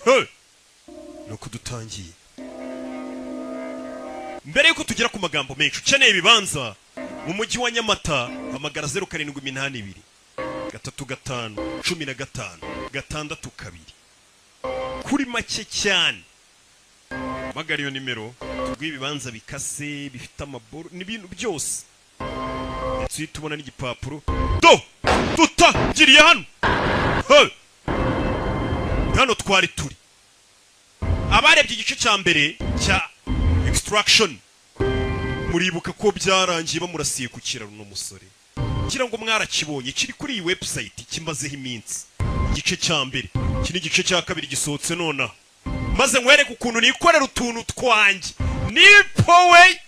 Hey! Nuko dutangiye. Mbere yuko tugera ku magambo menshi, ukeneye ibibanza mu mujyi wa Nyamata, hamagara 0782 35156 2 kuri make cyane. Hamagara iyo nimero tuguhe ibibanza bikase, bifite amaboro n'ibintu byose, ndetse uhita ubona n'igipapuro. Do tutagiriye hano. Hey! Hano twari turi. Abarebye igice cya mbere cya Extraction muribuka ko byarangiye bamurasiye ku kiraro uno musore. Ngira ngo mwarakibonye, kiri kuri iyi website, kimazeho iminsi igice cya mbere. Iki ni igice cya kabiri gisohotse nonaha, maze nkwereke ukuntu nikorera utuntu twanjye nipowe.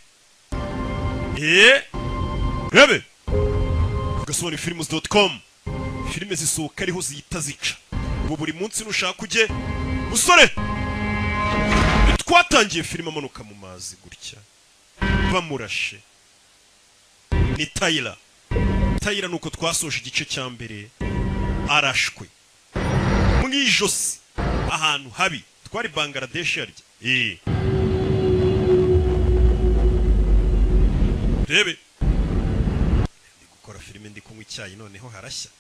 Rebe agasobanurifilms.com, filime zisohoka ariho zihita zica ubu buri munsi. Nushaka ujye. Musore, twatangiye filime amanuka mu mazi gutya bamurashe, ni Tyler. Tyler, nuko twasoje igice cya mbere arashwe mu ijosi ahantu habi. Twari Bangladesh yarya. Rebe, ndi gukora filime, ndi kunywa icyayi, noneho harashya.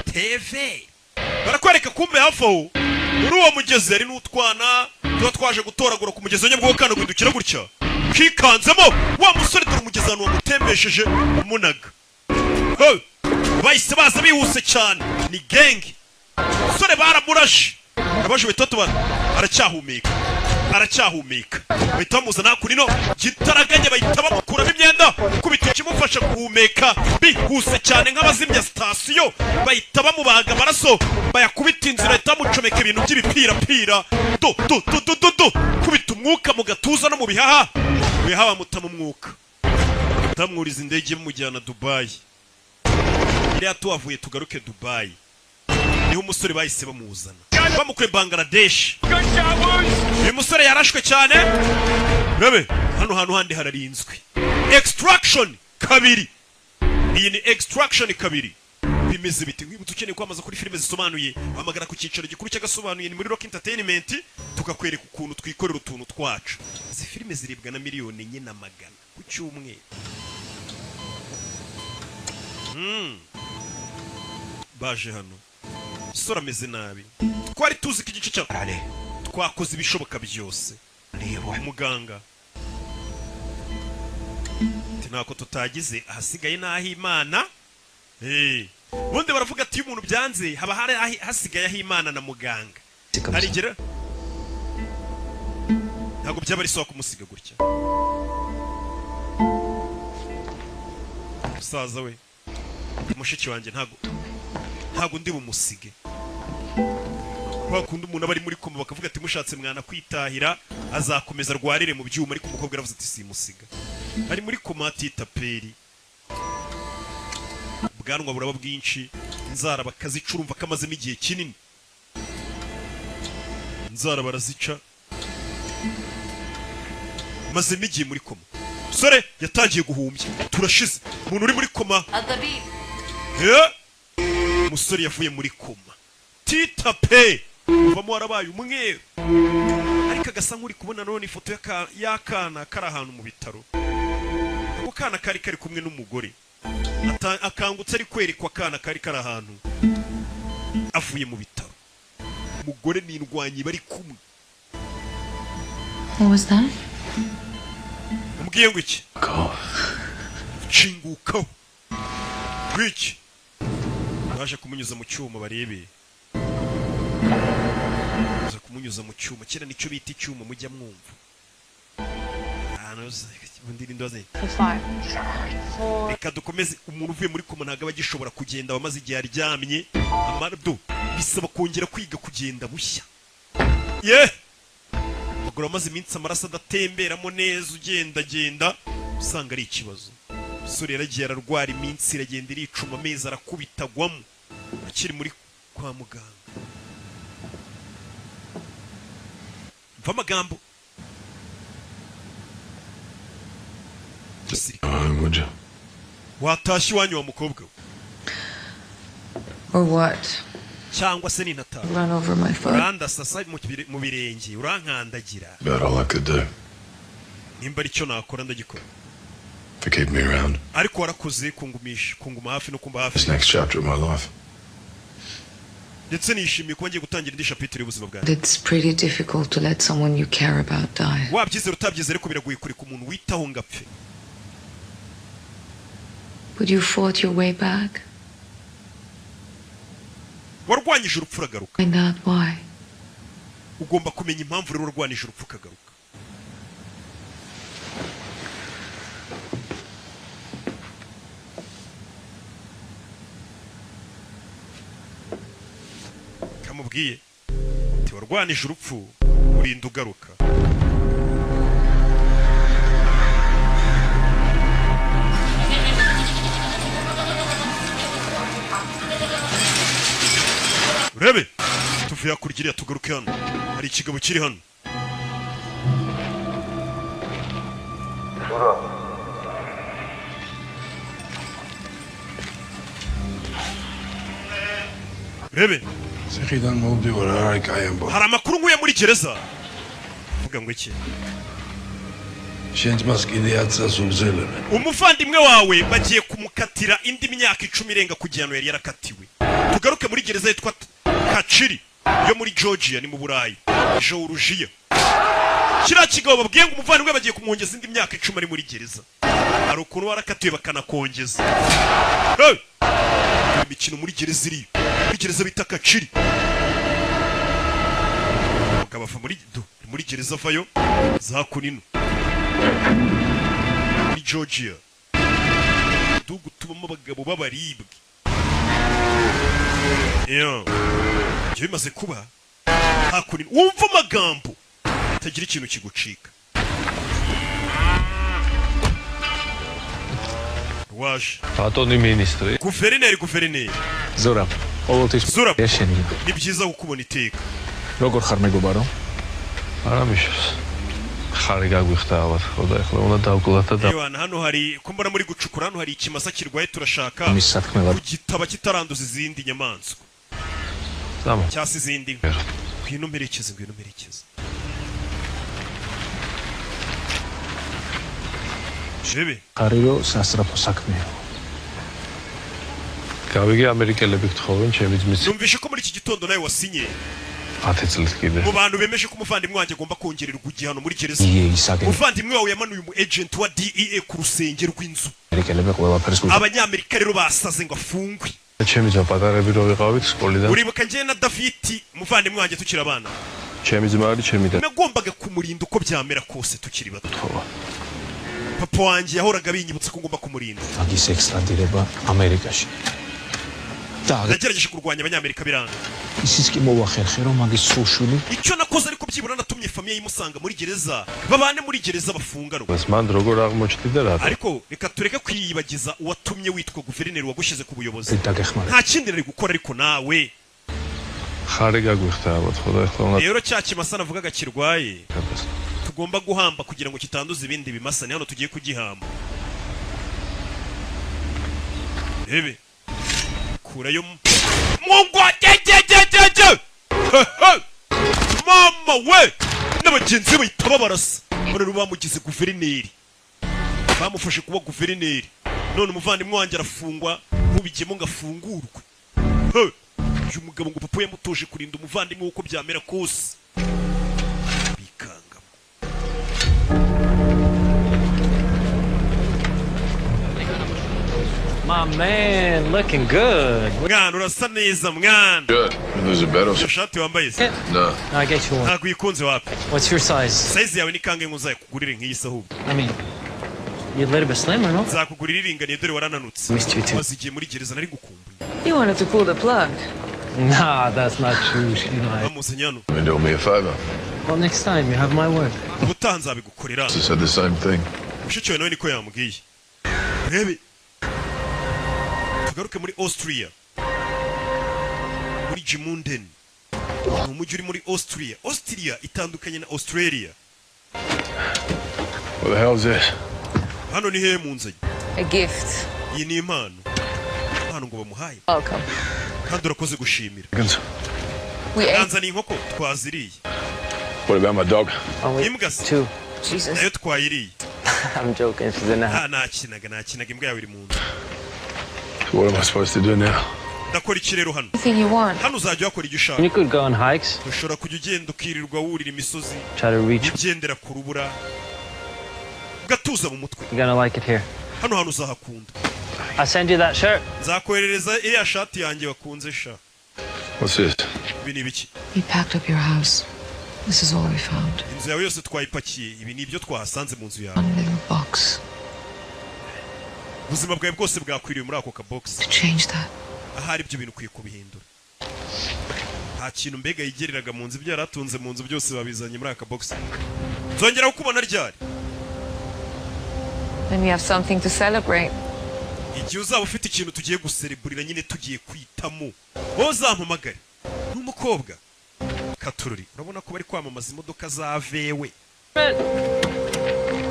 TV barakwereka, kumbe hafi aho muri uwo mugezi hari n'utwana tuba twaje gutoragura ku mugezi wa Nyabugogo. Kana guhindukira gutya kikanzemo wa musore. Dore umugezi ahantu wamutembesheje umunaga. Hey! Bahise baza bihuse cyane, ni gang. Umusore baramurashe, abaje bahita tubana, aracyahumeka, aracyahumeka. Bahita bamuzana hakuno gitaraganya, bahita bamukuramo imyenda, kubita ikimufasha guhumeka bihuse cyane nk'abazimya sitasiyo. Bahita bamubaga amaraso, bayakubita inzira, bahita bamucomeka ibintu by'ibipirapira, do do do do do do, kubita umwuka mu gatuza no mu bihaha. Mu bihaha bamutamo umwuka, batamwuriza indege bamujyana Dubayi. Iriya tuhavuye tugaruke Dubayi, niho umusore bahise bamuzana bamukuye Bangladesh. Uyu musore yarashwe cyane. Rebe hano hantu handi hararinzwe. Extraction kabiri, iyi ni Extraction kabiri. Bimeze biti? Nkwibutsa, ukeneye kwamaza kuri filime zisobanuye, hamagara ku cyicaro gikuru cy'agasobanuye, ni muri Rock Entertainment, tukakwereka ukuntu twikorera utuntu twacu. Izi filime ziribwa na 4,400,000 ku cyumweru. Baje hano, sora ameze nabi. Twari tuzi ko igice cya twakoze ibishoboka byose. Muganga ati ntako tutagize, ahasigaye n'aho Imana. Ubundi baravuga ati iyo umuntu byanze haba hari hasigaye aho Imana na muganga harigera. Ntabwo byaba ari sawa kumusiga gutya musaza we. Mushiki wanjye, ntabwo ndi bumusige. Kwa kundi umuntu aba ari muri koma, bakavuga ati mushatse mwana kwitahira, azakomeza arwarire mu byuma, ariko umukobwa aravuze ati simusiga, ari muri koma atita peri, ubwanwa buraba bwinshi, inzara bakazica, urumva ko amazemo igihe kinini, inzara barazica, mazemo igihe muri koma. Musore yatangiye guhumbya, turashize. Umuntu uri muri koma. Umusore yavuye muri koma, tita pe uvamo warabaye umweru, ariko agasa nk'uri kubona none ifoto y'akana kari ahantu mu bitaro. Ako kana kari kari kumwe n'umugore. Akangutse ari kwerekwa akana kari kari ahantu avuye mu bitaro, umugore n'indwanyi bari kumwe. What was that? Umbwiye ngo iki? Nshingukaho ngwiki. Baje kumunyuza mu cyuma, barebe. Baza kumunyuza mu cyuma, kera nicyo bita icyuma mujya mwumva. Ahantu ubundi ndoze. 5, 4. Reka dukomeze. Umuntu uvuye muri koma ntabwo aba agishobora kugenda, aba amaze igihe aryamye amardo, bisaba kongera kwiga kugenda bushya. Ye amaguru amaze iminsi amaraso adatemberamo neza, ugendagenda usanga ari ikibazo. Umusore yaragiye ararwara, iminsi iragenda iricuma, amezi arakubitagwamo akiri muri kwa muganga. Mva amagambo. Would you? Watashye iwanyu wa mukobwa we. Or what? Cyangwa se ninataha Run over my foot. Urandasasa mu birenge, urankandagira. About all I could do Nimba aricyo nakora, ndagikora. for keeping me around. Ariko warakoze kungumisha, kunguma hafi no kumba hafi. This next chapter of my life. Ndetse nishimiye kuba ngiye gutangira indi chapitre y'ubuzima bwanjye. It's pretty difficult to let someone you care about die. Wabyizera utabyizera, ariko biragoye kureka umuntu witaho ngo apfe. But you fought your way back. Warwanyije urupfu uragaruka. Find out why. Ugomba kumenya impamvu rero warwanije urupfu ukagaruka. Kamubwiye ati warwanije urupfu urinda ugaruka. Urebe tuvuye hakurya iriya, tugaruke hano hari ikigabo kiri hano. Urebe. ციხიდან მოვდივარ, არ არის კაი ამბავი. Hari amakuru nkuye muri gereza. Vuga ngo iki? შენ ძმას კიდე 10 წელს უგზელებენ. Umuvandimwe wawe bagiye kumukatira indi myaka 10 irenga ku gihano yari yarakatiwe. Tugaruke muri gereza yitwa Kachiri yo muri Georgia, ni mu Burayi, Georgia. Kiriya kigabo babwiye ngo umuvandimwe bagiye kumwongeza indi myaka 10 ari muri gereza. Hari ukuntu warakatiwe bakanakongeza. Hey! Imikino muri gereza iriyo, muri gereza bita Kachiri. Umugabo ava muri do muri gereza, avayo za kunino muri Georgia, uduhugu tubamo abagabo b'abaribwe. Iyo ibyo bimaze kuba hakuno, wumva amagambo atagira ikintu kigucika waje. ბატონი მინისტრი, Guverineri, guverineri. ზურაბ, ყოველთვის Zurab. ეშენია. Ni byiza kukubona iteka. როგორ ხარ, მეგობარო? არა მიშავს. ხარი გაგვიხდა ალბათ, ხო და ეხლა უნდა დავკლათ და Ewana, hano hari ko mbona muri gucukura, hano hari ikimasa kirwaye, turashaka მის სათქმელად kugitaba kitaranduza izindi nyamaswa წამა. cyangwa se izindi nka. Ngwino mperekeze, ngwino mperekeze. Jebe. ხარი რომ სასწრაფო საქმეა. გავიგე ამერიკელები გთხოვენ ჩემი ძმის Numvishe ko muri iki gitondo nawe wasinye 10 წლით კიდე. mu bantu bemeje ko umuvandimwe wanjye agomba kongererwa igihano muri gereza. ია ისაგენ Umuvandimwe wawe yamanuye umu agent wa DEA ku rusenge rw'inzu. ამერიკელები ყველაფერს Abanyamerika rero basaze ngo afungwe. ჩემი ძმა პატარები რო ვიყავით სკოლიდან, Uribuka njye na Davidi umuvandimwe wanjye tukiri abana, ჩემი ძმა არის ჩემი და nagombaga kumurinda uko byamera kose tukiri bato. თხოვა. Papa wanjye yahoraga binyibutsa ko ngomba kumurinda. მაგის ექსტრადირება ამერიკაში. და Nagerageje kurwanya abanyamerika biranga. ისიც კი მოვახერხე, რომ მაგის სულშვილი Icyo nakoze ariko, byibura natumye famille imusanga muri gereza, babane muri gereza bafunganwe. მას მან როგორ აღმოჩნდი და რატო? Ariko reka tureke kwiyibagiza uwatumye witwa guverineri wagushyize ku buyobozi. დაგეხმარა. Nta kindi nari gukora ariko nawe. ხარი გაგვიხდა ალბათ, ხო და ეხლა უნდა Rero cya kimasa navugaga kirwaye გადას. tugomba guhamba kugira ngo kitanduza ibindi bimasa, ni hano tugiye kugihamba. Rebe kurayo mungwa gegegegege. Mama we n'abagenzi be bahita babarasa. None rero bamugize guverineri, bamufashe kuba guverineri, none umuvandimwe wanjye arafungwa, ntubigemo ngo afungurwe. He! Uyu mugabo ngo papa yamutoje kurinda umuvandimwe we uko byamera kose, bikangamo. My man, looking good. Mwana, urasa neza mwana. Good. There's a better. Iyo shati wambaye se? No. I get you one. Ntabwo uyikunze, wapi. What's your size? Size yawe ni kangahe ngo nzayikugurire nk'iyi se ahubwo? I mean, you're a little bit slimmer, no? Nzakugurira iringaniye, dore warananutse. Missed you too. Maze igihe muri gereza, nari ngukumbuye. You wanted to pull the plug. Nah, that's not true. You know, Bamuzanye hano. I mean, do me a favor. Well, next time you have my word. Ubutaha nzabigukorera. She said the same thing. Mushiki wawe nawe niko yambwiye. Urebe, tugaruke muri Austria, muri Gmunden, ni umujyi uri muri Austria. Austria itandukanye na Australia. What the hell is this? Hano ni hehe munzanye? A gift. Iyi ni impano, impano ngo bamuhaye. Welcome. Kandi urakoze gushimira. We ate. Nanzaniye inkoko, twaziriye. What about my dog? Only Imbwa se? two. Jesus. Nayo twayiriye. I'm joking. She's in the house. Ah, nakinaga, nakinaga, imbwa yawe iri mu nzu. So what am I supposed to do now? Ndakora iki rero hano? Anything you want. Hano uzajya wakora ibyo ushaka. You could go on hikes. Ushobora kujya ugenda ukirirwa wurira imisozi, Try to reach. ugendera ku rubura, ugatuza mu mutwe. You're gonna like it here. Hano hantu uzahakunda. I send you that shirt. Nzakoherereza iriya shati yanjye wakunze sha. What's this? Ibi ni ibiki? We packed up your house. This is all we found. Inzu yawe yose twayipakiye, ibi ni ibyo twahasanze mu nzu yawe. One little box. Ubuzima bwawe bwose bwakwiriye muri ako kabogisi. To change that. Ahari ibyo bintu ukwiye kubihindura. Nta kintu mbega yigereraga mu nzu, ibyo yari atunze mu nzu byose babizanye muri aka kabogisi. Nzongera kukubona ryari? Then we have something to celebrate. Igihe uzaba ufite ikintu tugiye gusereburira nyine, tugiye kwitamo, wowe uzampamagare. Ni umukobwa katururi, urabona ko bari kwamamaza imodoka za VW.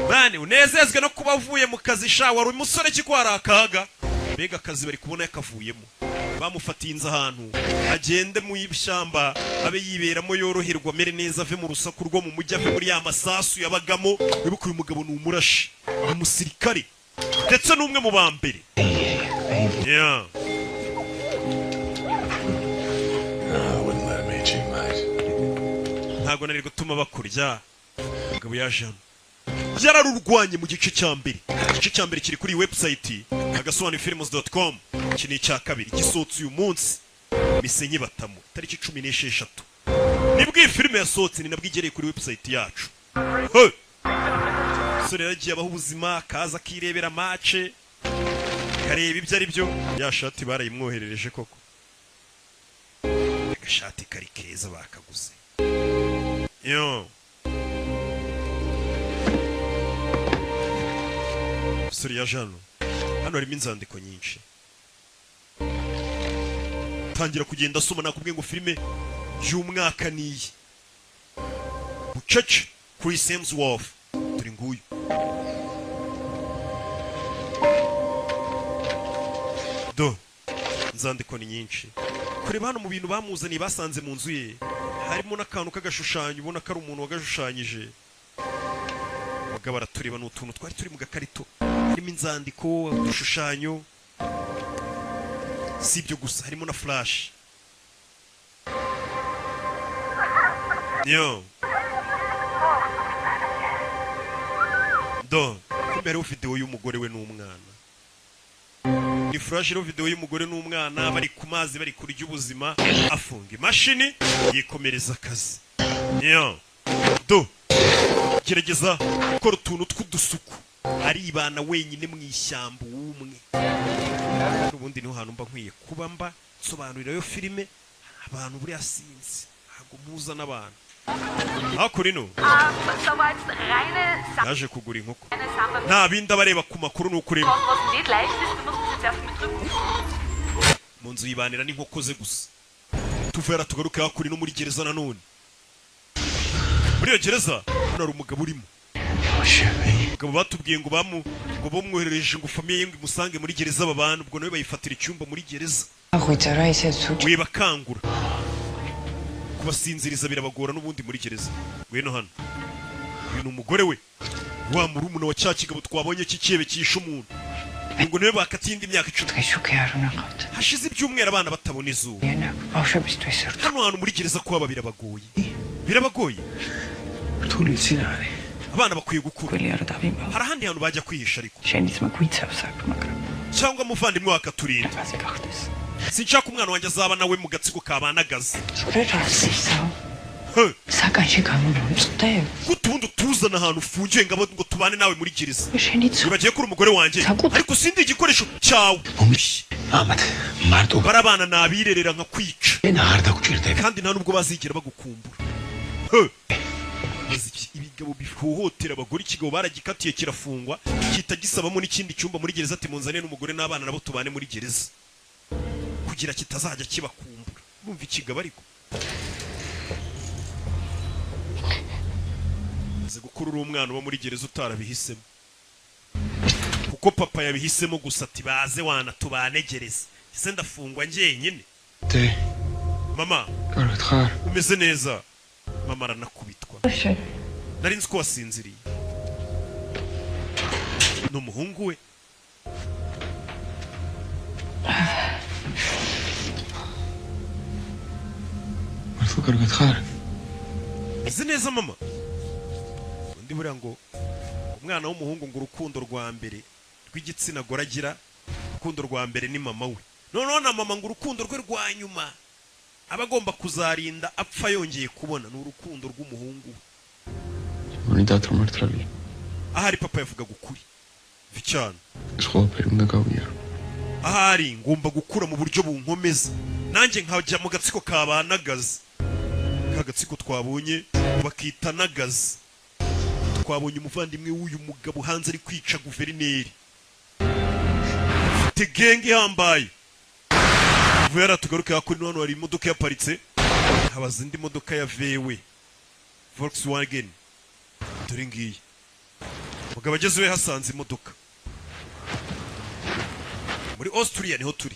Mani, unezezwe no kuba uvuye mu kazi sha. Wari umusore ki ko hari akaga? Mbega akazi bari kubona yakavuyemo, bamufatiye inzu ahantu agende mu ishyamba abe yiberamo, yoroherwa, amere neza, ave mu rusaku rwo mu mujyi, ave muri ya masasu yabagamo. Wibuke, uyu mugabo ni umurashi, ni umusirikare, ndetse n'umwe mu ba mbere. Yeah. No, I wouldn't let him eat you, mate. Ntabwo nari gutuma bakurya. Umugabo yaje hano, yararurwanye mu gice cya mbere. Igice cya mbere kiri kuri iyi website agasobanuyefilms.com. Iki ni icya kabiri gisohotse uyu munsi, misenyi batamo tariki 16 nibwo iyi filime yasohotse, ni nabwo igereye kuri website yacu. Hey! Umusore yaragiye abaho ubuzima, akaza akirebera match, kareba ibyo ari byo. Ya shati barayimwoherereje koko, agashati kari keza bakaguze yo. Umusore yaje hano, hano harimo inzandiko nyinshi, tangira kugenda asoma. Nakubwiye ngo filime y'umwaka niyi bucece. Chris Hemsworth turi nguyu. Do inzandiko ni nyinshi. Kureba hano mu bintu bamuzaniye basanze mu nzu ye, harimo n'akantu k'agashushanyo, ubona ko ari umuntu wagashushanyije. Umugabo aratureba, ni utuntu twari turi mu gakarito, harimo inzandiko, udushushanyo. Si ibyo gusa, harimo na flash yo. Do kumbe hariho videwo y'umugore we n'umwana. Ni flash iriho videwo y'umugore n'umwana bari ku mazi, bari kurya ubuzima. Afunga imashini, yikomereza akazi yo. Do gerageza gukora utuntu tw'udusuku, aribana wenyine mu ishyamba w'umwe. Ubundi niho hantu mba nkwiye kuba mba nsobanurira yo filime abantu. Buriya sinzi, ntabwo muza n'abantu hakuno ino. Yaje kugura inkoko, nta bindi abareba ku makuru, ni ukureba mu nzu yibanira n'inkoko ze gusa. Tuvera tugaruke hakuno no muri gereza nanone. Muri iyo gereza hano hari umugabo urimo, umugabo batubwiye ngo bamu ngo bamwoherereje ngo famille ye ngo imusange muri gereza babana, ubwo nawe bayifatira icyumba muri gereza. Wibakangura, kubasinziriza birabagora n'ubundi muri gereza. Ngwino hano, uyu ni umugore we, wa murumuna wa cya kigabo twabonye cy'icyebe cyishe umuntu, ngo niwe bakatiye indi myaka 10. Hashize ibyumweru abana batabona izuba. Hano hantu muri gereza kuhaba birabagoye, birabagoye. Abana bakwiye gukura. Hari ahandi hantu bajya kwihisha ariko, cyangwa muvandimwe wakaturinda. Sinshaka umwana wanjye azaba nawe mu gatsiko kabanagaza. Gute ubundi utuzana ahantu ufungiwe ngo tubane nawe muri gereza? Wibagiye ko uri umugore wanjye? Ariko sindi igikoresho cyawe. Barabana nabirerera nka kwica, kandi nta nubwo bazigera bagukumbura. Ibigabo bihohotera abagore, ikigabo baragikatiye kirafungwa, kita gisabamo n'ikindi cyumba muri gereza, ati munzane n'umugore n'abana nabo tubane muri gereza kugira kitazajya kibakumbura. Numva ikigabo ariko maze gukura uri umwana uba muri gereza utarabihisemo, kuko papa yabihisemo gusa, ati baze wana tubane gereza, ese ndafungwa njyenyine? Te, Mama, კარგად ხარ? Umeze neza? Mama aranakubitwa. Nari nzi ko wasinziriye. Ni umuhungu we. მართლა კარგად ხარ? Umeze neza mama? Undi buriya ngo umwana w'umuhungu ngo urukundo rwa mbere rw'igitsina gore agira, urukundo rwa mbere ni mama we. Noneho na mama ngo urukundo rwe rwa nyuma aba agomba kuzarinda apfa yongeye kubona ni urukundo rw'umuhungu we. მგონი დათო მართალია. Ahari papa yavugaga ukuri cyane. ეს ყველაფერი უნდა გავიარო. Ahari ngomba gukura mu buryo bunkomeza, nanjye nkajya mu gatsiko kabanagaza, ka gatsiko twabonye bakita nagazi. Twabonye umuvandimwe w'uyu mugabo hanze ari kwica guverineri, afite genge ihambaye. Vuba yaratugaruke hakuno, hano hari imodoka yaparitse, habaza indi modoka ya VW Volkswagen, dore ngiyi. Mugabo ageze iwe hasanze imodoka. Muri Austria niho turi.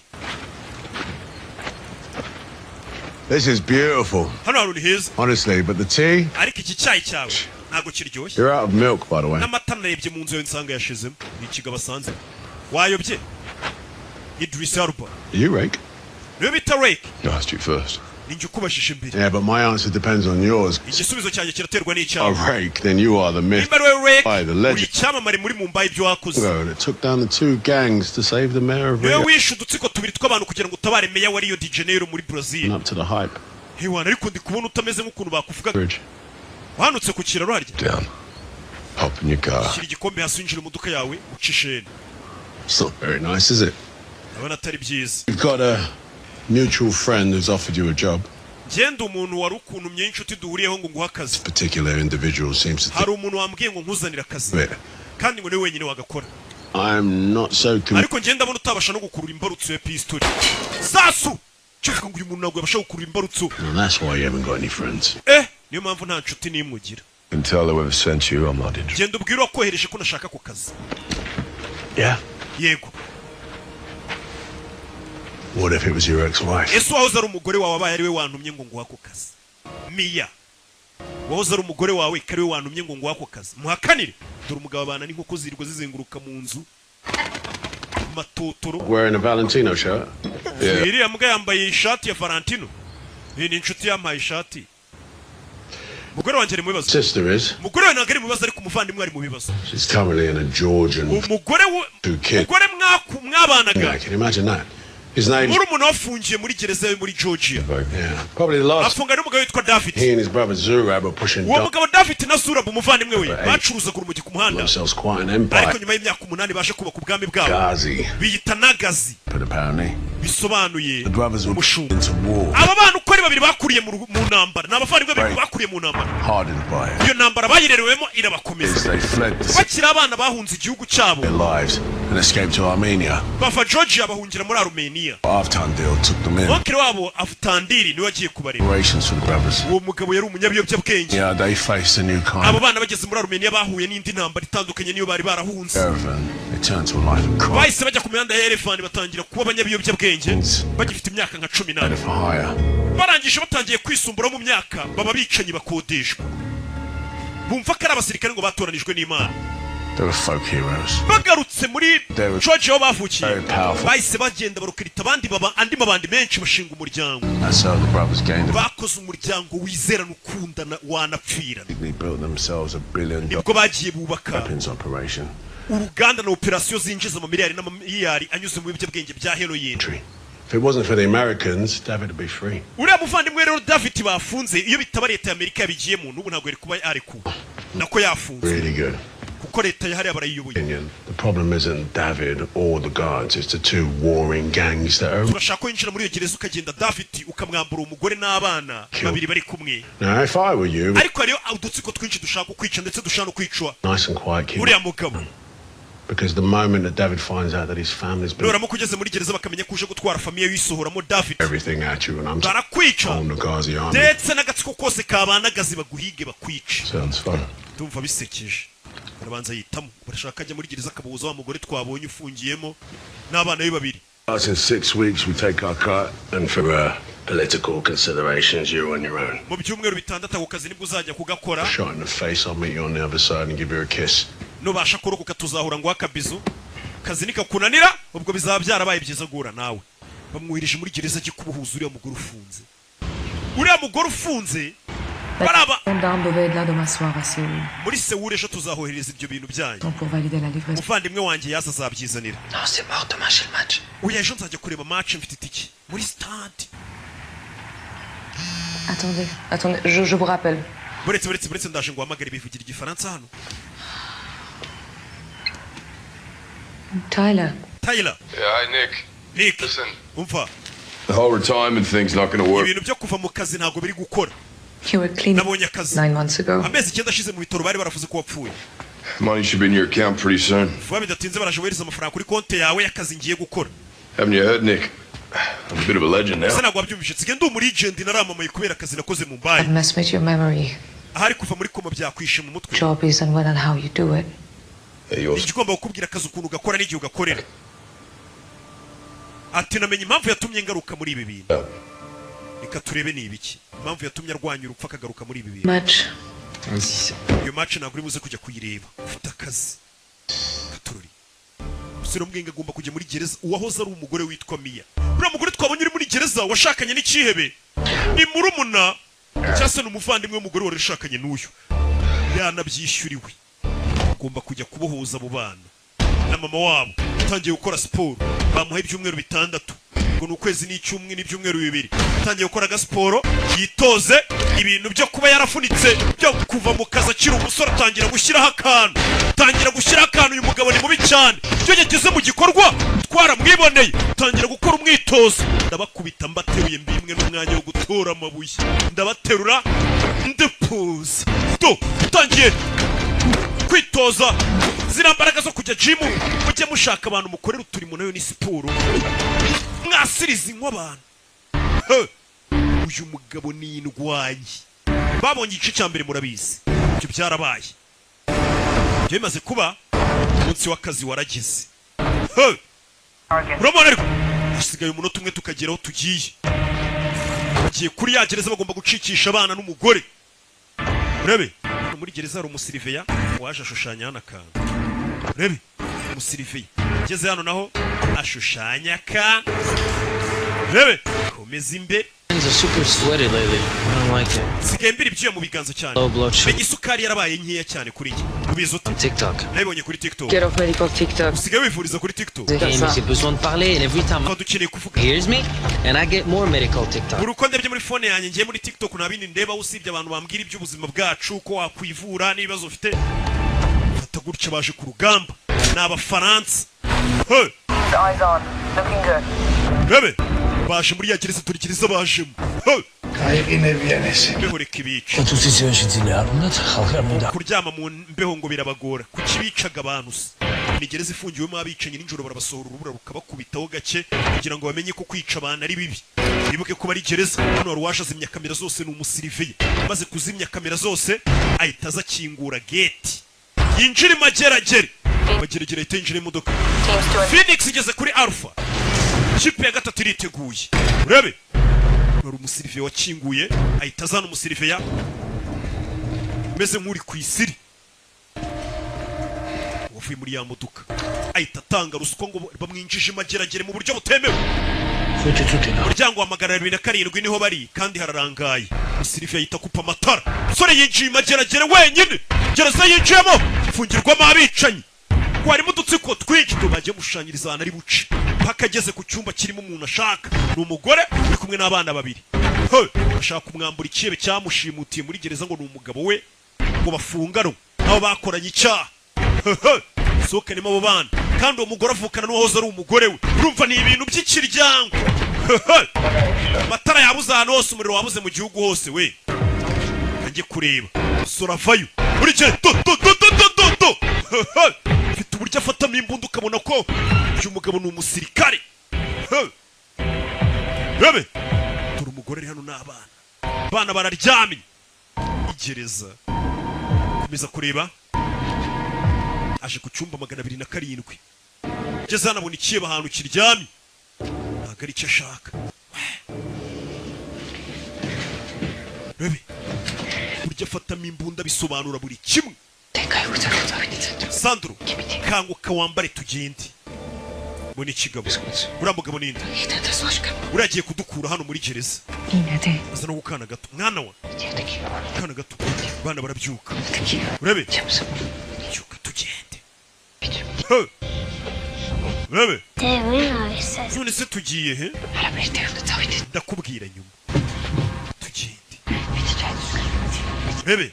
This is beautiful, Hano hantu ni heza. honestly, but the tea, Ariko iki cyayi cyawe ntabwo kiryoshye. you're out of milk, by the way. N'amata narebye mu nzu yawe nsanga yashizemo. Ni ikigabo asanze wayobye. Idris Elba. You, Rake? Niwe bita Rake. I asked you first. Ninjye ukubajije mbere. Yeah, but my answer depends on yours. Igisubizo cyanjye kiraterwa n'icyawe. Oh, Rake, then you are the myth. Nimba ari wowe Rake, By the uri legend. icyamamare muri Mumbai ibyo wakoze. That took down the two gangs to save the mayor of Niwe Rio. wishe udutsiko tubiri tw'abantu kugira ngo utabare meya wa Rio de Janeiro muri Brazil. Up to the hype. Hewana, ariko ndi kubona utameze nk'ukuntu bakuvugaga. Bridge. Wahanutse ku kiraro harya. Down. Hop in your car. Shyira igikombe hasi, winjire mu modoka yawe uce isheni. It's not very nice, is it? Ndabona atari byiza. You've got a mutual friend who's offered you a job. Ngenda umuntu wari ukuntumye inshuti duhuriyeho ngo nguhe akazi. Particular individual seems to think Hari umuntu wambwiye ngo nkuzanire akazi, of it. kandi ngo niwe wenyine wagakora. I'm not so convinced. Ariko ngenda ndabona utabasha no gukurura imbarutso ya pistori sasu. Cyuvuga ngo uyu muntu ntabwo yabasha gukurura imbarutso. And that's why you haven't got any friends. Niyo mpamvu nta nshuti n'imwe ugira. You can tell whoever sent you I'm not interested. Genda ubwire uwakohereje ko nashaka ako kazi. Yeah? Yego. What if it was your ex-wife? Ese uwahoze ari umugore wawe abaye ari we wantumye ngo nguhe ako kazi? Miya, wahoze ari umugore wawe ko ari we wantumye ngo nguhe ako kazi, muhakanire. Dore umugabo abana n'inkoko zirirwa zizenguruka mu nzu matotoro. Wearing a Valentino shirt? Yeah. Iriya mbwa yambaye ishati ya Valentino. Iyi ni inshuti yampaye ishati. Umugore wanjye ari mu bibazo. Sister is. Umugore we ntabwo ari mu bibazo, ariko umuvandimwe ari mu bibazo. She's currently in a Georgian Umugore we, two kids. umugore mwabanaga, Yeah, can you imagine that? His name's murumuna we afungiye muri gereza yo muri Georgia. yeah, probably the last. Afunga n'umugabo witwa David. He and his brother Zurab are pushing Uwo mugabo David na Zurab umuvandimwe we Right. bacuruzaga urumogi ku muhanda, themselves quite an empire. ariko nyuma y'imyaka 8 baje kubaka ubwami bwabo, Ghazi, biyita Nagazi, but apparently bisobanuye the brothers were umushumba. into war, Aba bana uko ari babiri bakuriye mu ntambara, ni abavandimwe babiri Right. bakuriye mu ntambara. Hardened by it. Iyo ntambara bayirerewemo irabakomeza. They fled to save Bakiri abana bahunze igihugu cyabo, their lives and escaped to Armenia. bava Georgia bahungira muri Armenia. Aftandil took them in. Onkere wabo Avutandiri niwe wagiye kubareba. Operations for the brothers. Uwo mugabo yari umunyabiyobyabwenge. Yeah, they faced a new kind Abo of bana bageze muri Armenia bahuye n'indi ntambara itandukanye niyo bari barahunze. caravan. They turned to a life of crime. Bahise bajya ku mihanda ya Yerevan batangira kuba abanyabiyobyabwenge bagifite imyaka nka 14. For hire. Barangije batangiye kwisumbura mu myaka, baba bicanyi bakodeshwa, bumva ko ari abasirikare ngo batoranijwe n'Imana. They were folk heroes. Bagarutse muri They were Georgia aho bavukiye, very powerful. bahise bagenda barukirita abandi baba andi mabandi menshi bashinga umuryango. That's how the brothers gained a Bakoze umuryango wizerana, ukundana, wanapfirana. They built themselves $1 billion Nibwo bagiye bubaka weapons operation. uruganda na operasiyo zinjiza amamiliyari n'amamiliyari anyuze mu biyobyabwenge bya heroin. If it wasn't for the Americans, David would be free. Uriya muvandimwe rero David bafunze, iyo bitaba leta ya Amerika yabigiyemo n'ubu ntabwo yari kuba yarekuwe, nako yafunze, Really good. kuko leta yahariya barayiyoboye. Opinion. The problem isn't David or the guards, it's the two warring gangs that are. Turashaka ko winjira muri iyo gereza ukagenda David ukamwambura umugore n'abana babiri bari kumwe. Now, if I were you, Ariko hariyo udutsiko twinshi dushaka kukwica, ndetse dushaka no kwicwa nice and quiet, keep uriya mugabo. Because the moment that David finds out that his family's been Nuramuka ugeze muri gereza bakamenya ko uje gutwara famille wisohoramo David, everything at you, and I'm barakwica, on the Ghazi army. Ndetse n'agatsiko kose kabanagazi baguhige bakwice. Sounds fun. Ndumva bisekeje. Barabanza yitamo, barashaka ajya muri gereza akabuza wa mugore twabonye ufungiyemo n'abana be babiri. Us in 6 weeks, we take our cut, and for political considerations, you're on your own. Mu byumweru 6 ako kazi nibwo uzajya kugakora. Shot in the face, I'll meet you on the other side and give you a kiss. Nubasha kurokoka tuzahura ngo akabizu. Kazi nikakunanira, ubwo bizaba byarabaye byiza guhura nawe. Bamwohereje muri gereza ajye kubuhuza uriya mugore ufunze, uriya mugore ufunze baraba. Gendarme devait être là demain soir à Séoul. Muri Sewuri ejo tuzahohereza ibyo bintu byanyu. Pour valider la livraison. Umuvandimwe wanjye yaza azabyizanira. Non, c'est mort, demain j'ai le match. Oya, ejo nzajya kureba match, mfite itike muri stade. Attendez, attendez, je vous rappelle. Buretse, buretse, buretse, ndaje ngo uhamagare. Bivugira igifaransa hano. Tyler, Tyler. Yeah, hi, Nick. Nick. Listen. Umva. The whole retirement thing's not gonna work. Ibintu byo kuva mu kazi ntabwo biri gukora. You were clean Nabonye akazi. 9 months ago. Amezi 9 ashize mu bitaro bari baravuze ko wapfuye. Money should be in your account pretty soon. Vuba bidatinze baraje bohereza amafaranga kuri konti yawe y'akazi ngiye gukora. Haven't you heard, Nick? I'm a bit of a legend Ese now. ntabwo wabyumvise? Nsigaye ndi umulegend, naramamaye kubera akazi nakoze mu mbaye. I've messed with your memory. Ahari kuva muri koma byakwishe mu mutwe. Job is and when and how you do it. Hey, yours. Igomba kukubwira akazi ukuntu ugakora n'igihe ugakorera. Ati namenye impamvu yatumye ngaruka muri ibi bintu. Reka turebe ni ibiki, impamvu yatumye arwanya urupfu akagaruka muri ibi bintu. Match. Iyo match ntabwo uri buze kujya kuyireba, ufite akazi katururi. Umusore w'umwenge agomba kujya muri gereza. Uwahoze ari umugore witwa Miya, uriya mugore twabonye uri muri gereza washakanye n'icyihebe, ni murumuna cyangwa se ni umuvandimwe w'umugore wari ushakanye n'uyu, yanabyishyuriwe. Agomba kujya kubohoza abo bana na mama wabo. Utangiye gukora siporo, bamuha ibyumweru 6, ngo ni ukwezi n'icyumwe n'ibyumweru 2. Atangiye gukora agasiporo, yitoze ibintu byo kuba yarafunitse, byo kuva mu kazi akiri umusore. Atangira gushyiraho akantu, atangira gushyiraho akantu. Uyu mugabo ni mubi cyane, iyo yageze mu gikorwa twaramwiboneye. Atangira gukora umwitozo. Ndabakubita mbateruye, mbimwe n'umwanya wo gutora amabuye, ndabaterura ndapuza do. Utangiye kwitoza ziriya mbaraga zo kujya jimu. Mujye mushaka abantu mukorera uturimo, nayo ni siporo, mwasiriza inywa abantu. He! Uyu mugabo ni indwanyi, babonye igice cya mbere, murabizi ibyo byarabaye. Ibyo bimaze kuba, umunsi w'akazi waragize. He! Urabona ariko hasigaye umunota umwe tukagera aho tugiye. Bagiye kuri ya gereza bagomba gucikisha abana n'umugore. Urebe hano muri gereza hari umusiriveya waje ashushanya hano akantu. Urebe umusiriveya ageze hano naho ashushanya akantu. Urebe, komeza imbere. Hands are super sweaty lately. I don't like it. Nsigaye mbira ibyuya mu biganza cyane. Low blood sugar. Menya isukari yarabaye nkeya cyane kuri njye. Ubizi ute? On TikTok. Nabibonye kuri TikTok. Get off medical TikTok. Usigaye wivuriza kuri TikTok. Hey, mais j'ai besoin de parler and every time Dukeneye kuvuga. Hears me and I get more medical TikTok. Buri uko ndebye muri phone yanjye, ngiye muri TikTok, nta bindi ndeba usibye abantu bambwira iby'ubuzima bwacu, uko wakwivura n'ibibazo ufite. Fata gutya, baje ku rugamba ni Abafaransa. Hey! Eyes on. Looking good. Rebe, baje muri ya gereza, turi gereza bajemo. Hey! გაიყინებიან ესენი. Mbeho reka ibice. და თუ ციცივე შეძლია არ უნდათ, ხალხი არ მინდა. Kuryama mu mbeho ngo birabagora. Kuki bicaga abantu se? Ni gereza ifungiwemo abicanyi, nijoro barabasohora urubura rukabakubitaho gake kugira ngo bamenye ko kwica abantu ari bibi, bibuke ko bari gereza. Hano wari uwaje azimya kamera zose, ni umusiriviye. Maze kuzimya kamera zose ahita aza akingura gate, yinjira imageragere. Mageragere ahita yinjira imodoka. Phoenix igeze kuri Alpha, kipe ya gatatu iriteguye. Urebe, wari umusiriviye wakinguye, ahita azana umusiriviya umeze nk'uri ku isiri wavuye muri ya modoka, ahita atanga ruswa ngo bamwinjije imageragere mu buryo butemewe. Umuryango wa 207 niho bari kandi hararangaye. Umusiriviya ahita akupa amatara. Umusore yinjiye imageragere wenyine. Gereza yinjiyemo ifungirwamo abicanyi ngo harimo udutsiko twinshi tubagiye mushushanyiriza ahantu ari buce paka ageze ku cyumba kirimo umuntu ashaka. Ni umugore uri kumwe n'abana babiri. He, bashaka kumwambura ikihebe cyamushimutiye muri gereza, ngo ni umugabo we ngo bafunganwe nabo bakoranye icyaha. Sohokanemo abo bana, kandi uwo mugore avukana n'uwahoze ari umugore we. Urumva ni ibintu by'ikiryango. Amatara yabuze ahantu hose, umuriro wabuze mu gihugu hose. We njye kureba sora avayo buri gihe do do do do do do do. Mfite uburyo afatamo imbunda ukabona ko uyu mugabo ni umusirikare. Rebe, dore umugore ari hano n'abana, abana bararyamye. Igereza, komeza kureba. Aje ku cyumba 207, ngeze hano abona ikihebe ahantu kiryamye. Ntabwo ari icyo ashaka. Rebe burya afatamo imbunda bisobanura buri kimwe. Sandro, kanguka wambare tugende. Ngo ni ikigabo. Uriya mugabo ninde? Uriya agiye kudukura hano muri gereza. Aza no gukana gato, mwana wa kana gato. Abana barabyuka. Urebe, byuka tugende. He! Urebe, none se tugiye he? Ndakubwira nyuma, tugende. Urebe,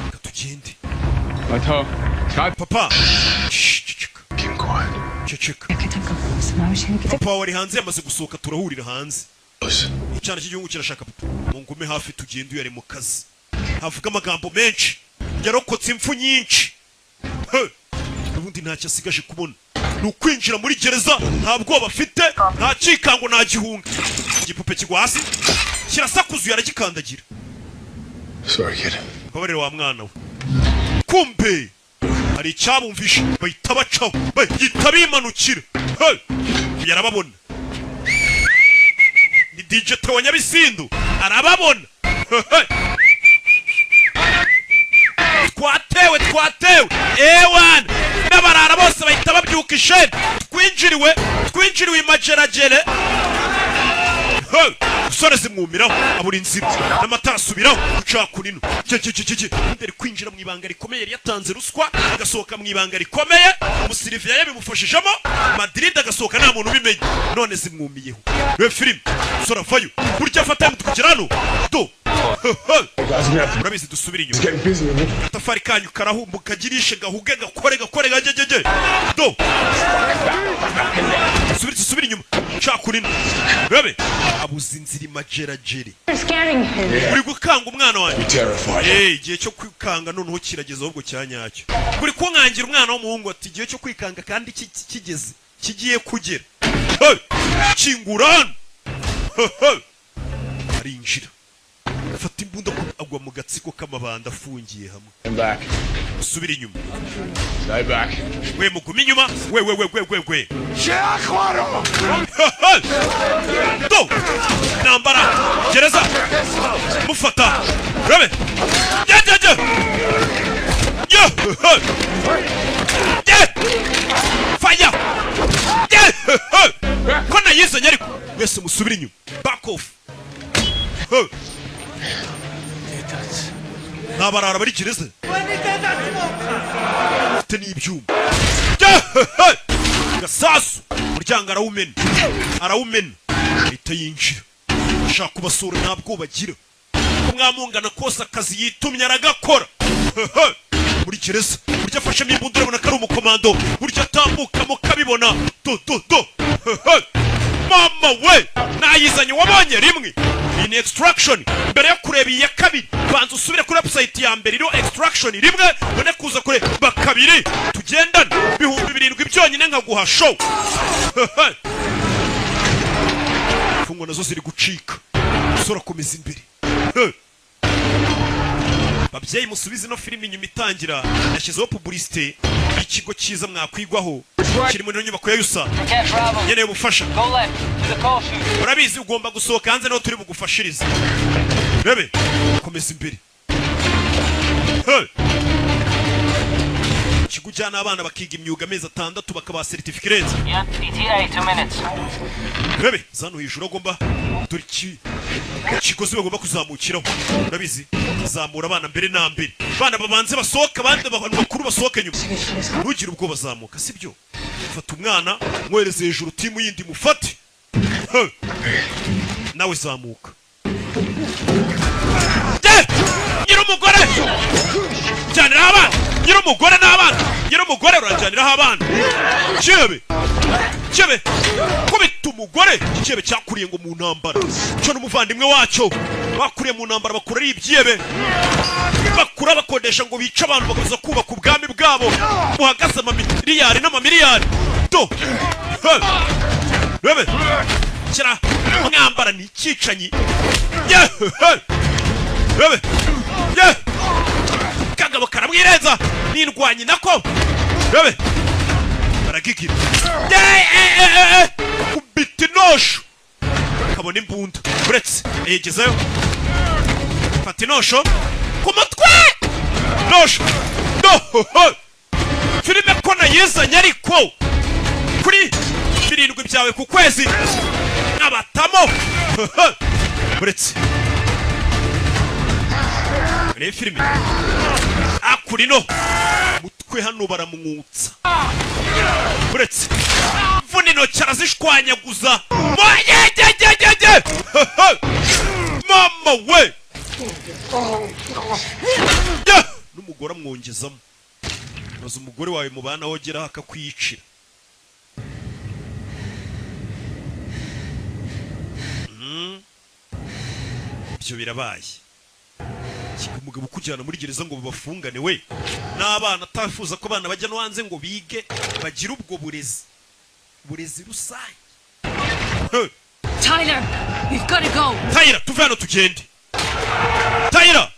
reka tugende. Papa. Shh, ceceka. Ceceka. Papa wawe ari hanze, yamaze gusohoka, turahurira hanze. Icyana cy'igihugu kirashaka papa. Mungume hafi tugende, uyu ari mu kazi, havuga amagambo menshi, yarokotse impfu nyinshi. He! Ubundi ntacyo asigaje kubona ni ukwinjira muri gereza. Nta bwoba afite, nta cyikango, nta gihunga. Igipupe kigwa hasi kirasakuzuye, aragikandagira. Sorry, kid. Mbabarire wa mwana we. Kumbe hari icyabumvishe, bahita bacaho, bahita bimanukira. Hey! Yarababona, ni DJ Theo Nyabisindu, arababona. Hey! Twatewe, twatewe ewana! N'abarara bose bahita babyuka isheni. Twinjiriwe, twinjiriwe imageragere. Hey! Usore zimwumiraho, abura inzira n'amatara asubiraho guca kunino. Cye imbere kwinjira mu ibanga rikomeye. Yari yatanze ruswa, agasohoka mu ibanga rikomeye. Umusiriviya yabimufashijemo Madrid, agasohoka nta muntu ubimenye. None zimwumiyeho. Reba filime, usore avayo burya afata kugera hano do. Urabizi, dusubire inyuma. Agatafari kanyu karahumbuka, kagirishe, gahuge, gakore, gakore, gagegege do. Subira, subira inyuma cakunino. Rebe, abuze inzira imageragere. Uri gukanga umwana wanjye. Eh, igihe cyo kwikanga noneho kirageze ahubwo cya nyacyo. Uri kunkangira umwana w'umuhungu, ati igihe cyo kwikanga kandi kigeze, kigiye kugera. Hey! Kingura hano. Hey, hey! Arinjira, afata imbunda, agwa mu gatsiko k'amabanda afungiye hamwe. Back. Subira inyuma. Stay back. We, mugume inyuma. We, we, we, we, we, we! Do nambara gereza mufata. Rebe, jye jye jye jye jye, fire jye ko nayizanye, ariko mwese musubire inyuma, back off. Hey. N'abarara bari gereza ufite n'ibyuma. Gasasu, umuryango arawumena, arawumena, ahita yinjira ashaka kubasura. Nta bwoba agira, ko mwamungana kose akazi yitumye aragakora. Muri gereza burya afashemo imbunda, urabona ko ari umukomando, burya atambukamo kabibona. Do do do, mama we, nayizanye wabonye rimwe. Iyi ni Extraction. Mbere yo kureba iyi ya kabiri, banza usubire kuri website ya mbere iriho Extraction rimwe, none kuza kureba kabiri. Tugendane, 7000 byonyine nkaguha show. Imfungwa nazo ziri gucika. Umusore akomeza imbere. Hey. Babyeyi, musubize ino filime inyuma itangira, yashyizeho publicité y'ikigo cyiza mwakwigwaho kiri muri ino nyubako ya yusa. Nkeneye ubufasha. Urabizi, ugomba gusohoka hanze, niho turi bugufashirize. Rebe, komeza imbere. Hey! Ikigo ujyana abana bakiga imyuga amezi 6, bakabaha certificate irenze. Yeah, ETA 2 minutes. Rebe zano hejuru agomba, dore iki ikigozi bagomba kuzamukiraho. Urabizi, zamura abana mbere na mbere, abana babanze basohoka, abandi abantu bakuru basohoke nyuma. Ntugire ubwoba, zamuka, sibyo? Fata umwana mwohereze hejuru, timu yindi mufate. Hey! Nawe zamuka. Nyir'umugore jyaniraho abana, nyir'umugore n'abana, nyir'umugore urajyaniraho abana. Cyebe, cyebe, kubita umugore. Iki cyebe cyakuriye ngo mu ntambara, cyo n'umuvandimwe wacyo bakuriye mu ntambara, bakura ari ibyebe, bakura bakodesha ngo bice abantu, bakaza kubaka ubwami bwabo buhagaze amamiliyari n'amamiliyari. Do. Hey! Rebe, kira mwambara ni icyicanyi. Yeah! Hey! Rebe. Yeah! Kagabo karamwirenza, n'indwanyi nako. Rebe, baragigira. Yeah! Eh, eh, eh, eh. Kubita. Inosho kabona imbunda, uretse yegezayo, fata inosho ku mutwe, nosho no filime ko nayizanye, ariko kuri 7 byawe ku kwezi nabatamo. Uretse reba filime akurino mutwe hano baramwutsa, uretse mvuna intoki arazishwanyaguza. Moyegegegege mama we, n'umugore amwongezamo. Maze umugore wawe mubana wogera akakwiyicira. Ibyo birabaye. Umugabo kujyana muri gereza ngo babafungane we n'abana, atafuza ko abana bajya no hanze ngo bige bagire ubwo burezi, burezi rusange. Tyler, we've got to go. Tyler, tuve hano tugende. Tyler,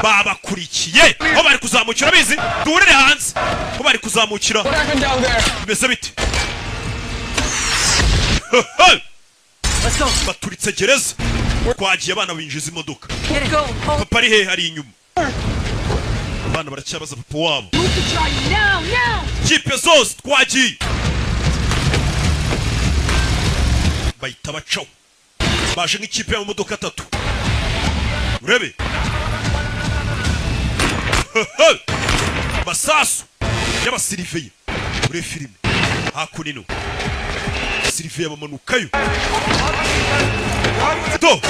babakurikiye aho bari kuzamukira, bizi duhurire hanze aho bari kuzamukira. Bimeze bite? Baturitse gereza, twagiye, abana binjiza imodoka. Papa ari he? Ari inyuma. Abana baracyabaza papa wabo. Kipe zose twagiye, bahita bacaho, baje nk'ikipe y'amamodoka 3. Urebe masasu y'abasiriveye muri filime hakunino, siriveye bamanukayo do,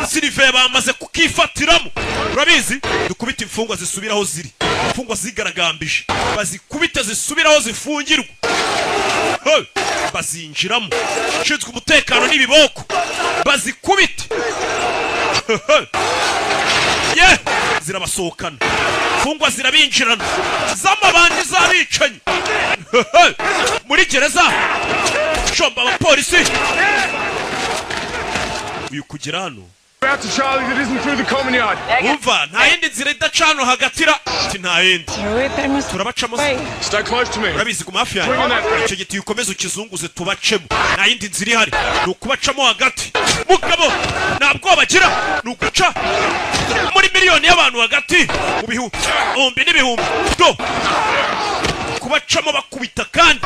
siriveye bamaze kukifatiramo. Urabizi, dukubita imfungwa zisubiraho ziri, imfungwa zigaragambije bazikubita zisubiraho zifungirwa, bazinjiramo. Ushinzwe umutekano n'ibiboko bazikubite, ye zirabasohokana, imfungwa zirabinjirana z'amabandi z'abicanyi muri gereza. Shomba abapolisi uyu kugera hano. Umva, nta yindi nzira idaca hano hagatira, ati nta yindi, turabacamo. Urabizi, ku hafi yanjye icyo giti ukomeze ukizunguze tubacemo, nta yindi nzira ihari, ni ukubacamo hagati. Mugabo nta bwoba agira, ni uguca muri miliyoni y'abantu hagati mu bihumbi n'ibihumbi do, kubacamo bakubita kandi.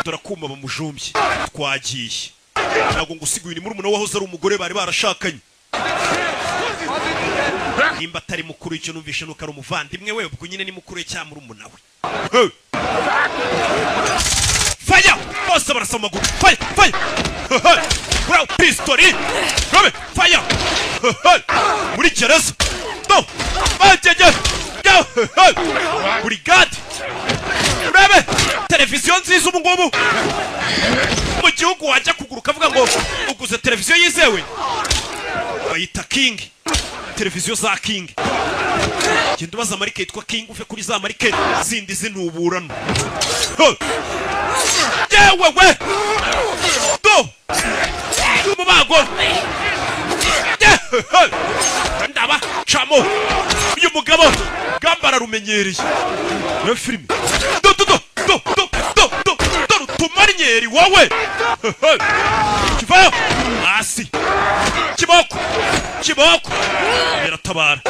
Turakuma bamujumbye, twagiye. Ntabwo ngusiguye, ni murumuna wahoze ari umugore bari barashakanye. Nimba atari mukuru icyo numvishe nuko ari umuvandimwe we, ubwo nyine ni mukuru cyangwa murumuna we. Fire! Bose barasa amaguru. Fire! Fire! Bro, pistori! Robe! Fire! Muri gereza! No! Bajye! Brigade! Urebe! Televiziyo nziza ubu ngubu mu gihugu wajya kuguruka avuga ngo uguze televiziyo yizewe, bayita King, televiziyo za King. Genda ubaza marike yitwa King, uve kuri za marike zindi zinuburano. Yewe we do umubago ndaba camo. Uyu mugabo gambara rumenyereye na filime do do do do do do do do tumarnyeri wowe kivayo hasi, kiboko kiboko biratabara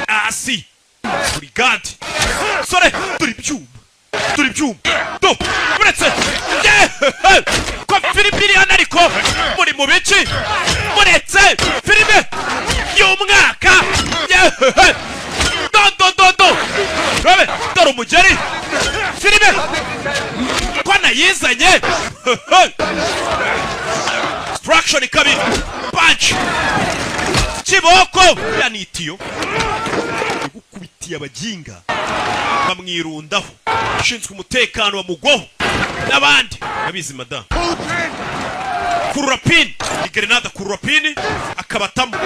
hasi. Brigade sore, turi byuma, turi byuma do uretse ko filime iri hano, ariko muri mu biki muretse filime y'umwaka. Do do do do robe, dore umugeri filime ko nayizanye. Instruction kabiri, punch kiboko yanitiyo gukubitiye abaginga bamwirundaho. Ushinzwe umutekano bamugwaho n'abandi abizi madame. Kurura pin, ni grenade, kurura pin akabatamo.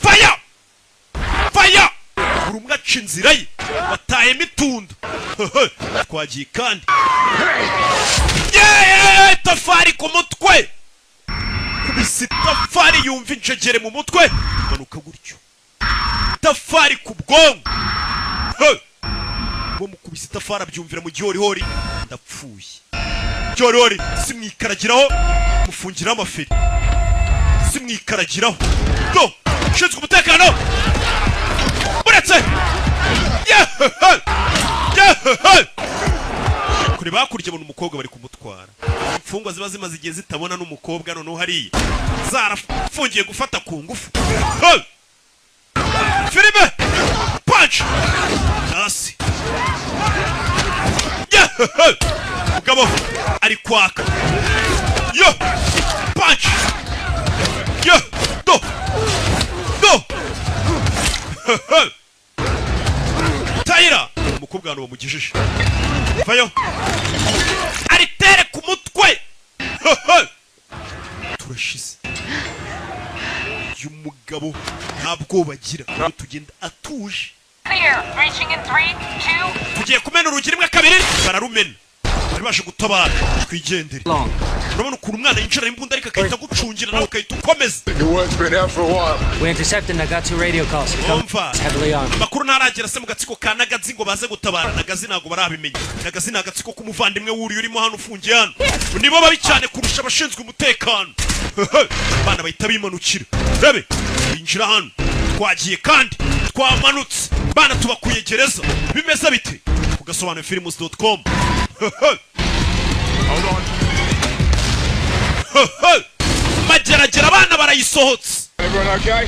Fire! Fire! Buri umwe aca inzira ye, batayemo itunda. Twagiye kandi. Yeee, tafari ku mutwe, kubisa itafari yumva injegere mu mutwe, imanuka gutyo, itafari ku bwonko. Bamukubise itafari, abyumvira mu gihorihori. Ndapfuye, gihorihori simwikaragiraho, mufungiraho amaferi, simwikaragiraho. Do, ushinzwe umutekano uretse. Yehehe! Yehehe! Kureba hakurya, abona umukobwa bari kumutwara. Imfungwa ziba zimaze igihe zitabona n'umukobwa, noneho hariya zarafungiye gufata ku ngufu. Hey! Filime punch hasi. Yehehe! Mugabo ari kwaka yo punch yo. Do, do. Hehe! Tayira, umukobwa hano bamugejeje, vayo aritere ku mutwe. Hehe! Turashize. Uyu mugabo nta bwoba agira, tugenda atuje. Clear. Breaching in three, two. Tugiye kumena urugi, rimwe, kabiri, bararumena. Bari baje gutabara, twigendere. Urabona ukuntu umwana yinjira imbunda, ariko agahita agucungira nawe ugahita ukomeza. The word's been out for a while. We intercepted Nagatsu radio calls. Umva. Heavily armed. Amakuru ntaragera se mu gatsiko ka Nagazi ngo baze gutabara. Nagazi ntabwo barabimenya. Nagazi ni agatsiko k'umuvandimwe wuriye urimo hano, ufungiye hano. Nibo babi cyane kurusha abashinzwe umutekano. Abana bahita bimanukira, rebe, binjira hano. Twagiye kandi twamanutse, bana tubakuye gereza. Bimeze bite? Ku gasobanurofilms.com. Hold on. Mageragere, abana barayisohotse. Everyone okay?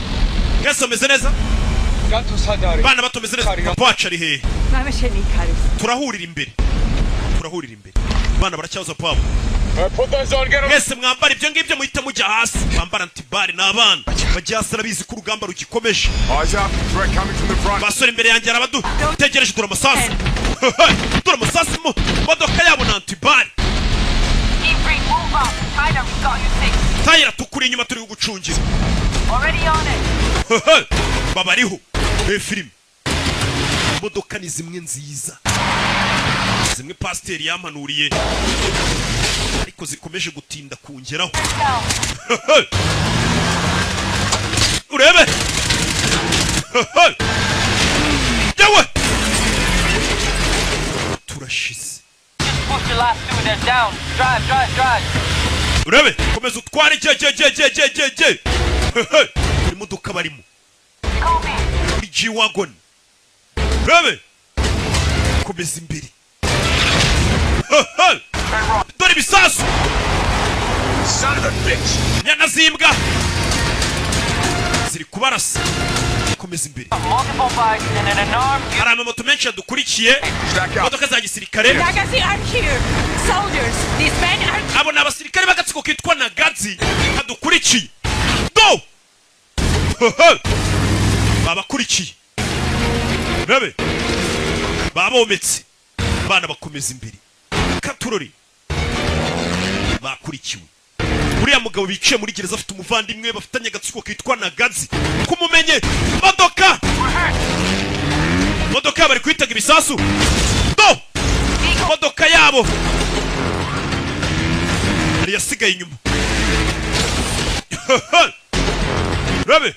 Mwese bameze neza? Bana bato, meze neza? Papa wacu ari hehe? Turahurira imbere, turahurira imbere. Abana baracyaza papa. Put those on, get 'em. Mwese mwambara ibyo ngibyo, muhita mujya hasi. Bambara anti-balles n'abana bajya hasi. Arabizi ko urugamba rugikomeje. Eyes up. Threat coming from the front. Basore, imbere yanjye arabadutegereje. Dore amasasu, dore amasasu mu modoka yabo na anti-balles. Team 3, move up. Tyler, we got you six. Tayira, tukuri inyuma, turi kugucungira. Already on it. Babariho. Filime, imodoka ni zimwe nziza, zimwe pasiteri yampanuriye, ariko zikomeje gutinda kungeraho. Urebe yewe, turashize. Just push the last two, they're down. Drive, drive, drive. Urebe, komeza utware. Je je je je je je je. Buri modoka barimo Copy. muri G-Wagon. Urebe, komeza imbere. Dore ibisasu. Son of a bitch. Nyana z'imbwa ziri kubarasa. Komeza imbere. Multiple bikes and an unarmed Hari amamoto menshi yadukurikiye, Stack up. imodoka za gisirikare. Nagazi are here! Soldiers! These men are Abo ni abasirikare b'agatsiko kitwa Nagazi kadukurikiye. Do, babakurikiye, rebe, babometse. Abana bakomeza imbere, katurori bakurikiwe. Uriya mugabo biciye muri gereza afite umuvandimwe bafitanye agatsiko kitwa Nagazi. Kumumenye modoka, modoka yabo bari kwitega ibisasu. Do, modoka yabo hari yasigaye inyuma. Rabe,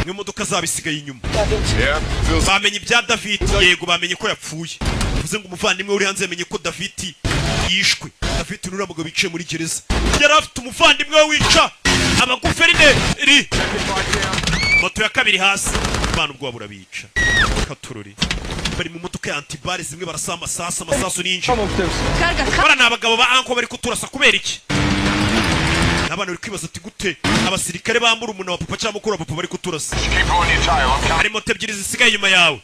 niyo modoka zabo isigaye inyuma. Yeah, feels Bamenye ibya David? Yego, bamenye ko yapfuye. Bivuze ngo umuvandimwe uri hanze yamenye ko David yishwe. David ni uriya mugabo wicaye muri gereza, yari afite umuvandimwe we wica abaguverineri. Moto ya kabiri hasi. Abana ubwoba burabica. Katururi, bari mu modoka ya anti-balles zimwe barasa amasasu, amasasu ninjira. Bara ni abagabo ba anko bari kuturasa kubera iki? Abana bari kwibaza ati: gute abasirikare ba murumuna wa papa cyangwa mukuru wa papa bari kuturasa? Keep on your tail. I'm coming. Hari moto ebyiri zisigaye inyuma yawe,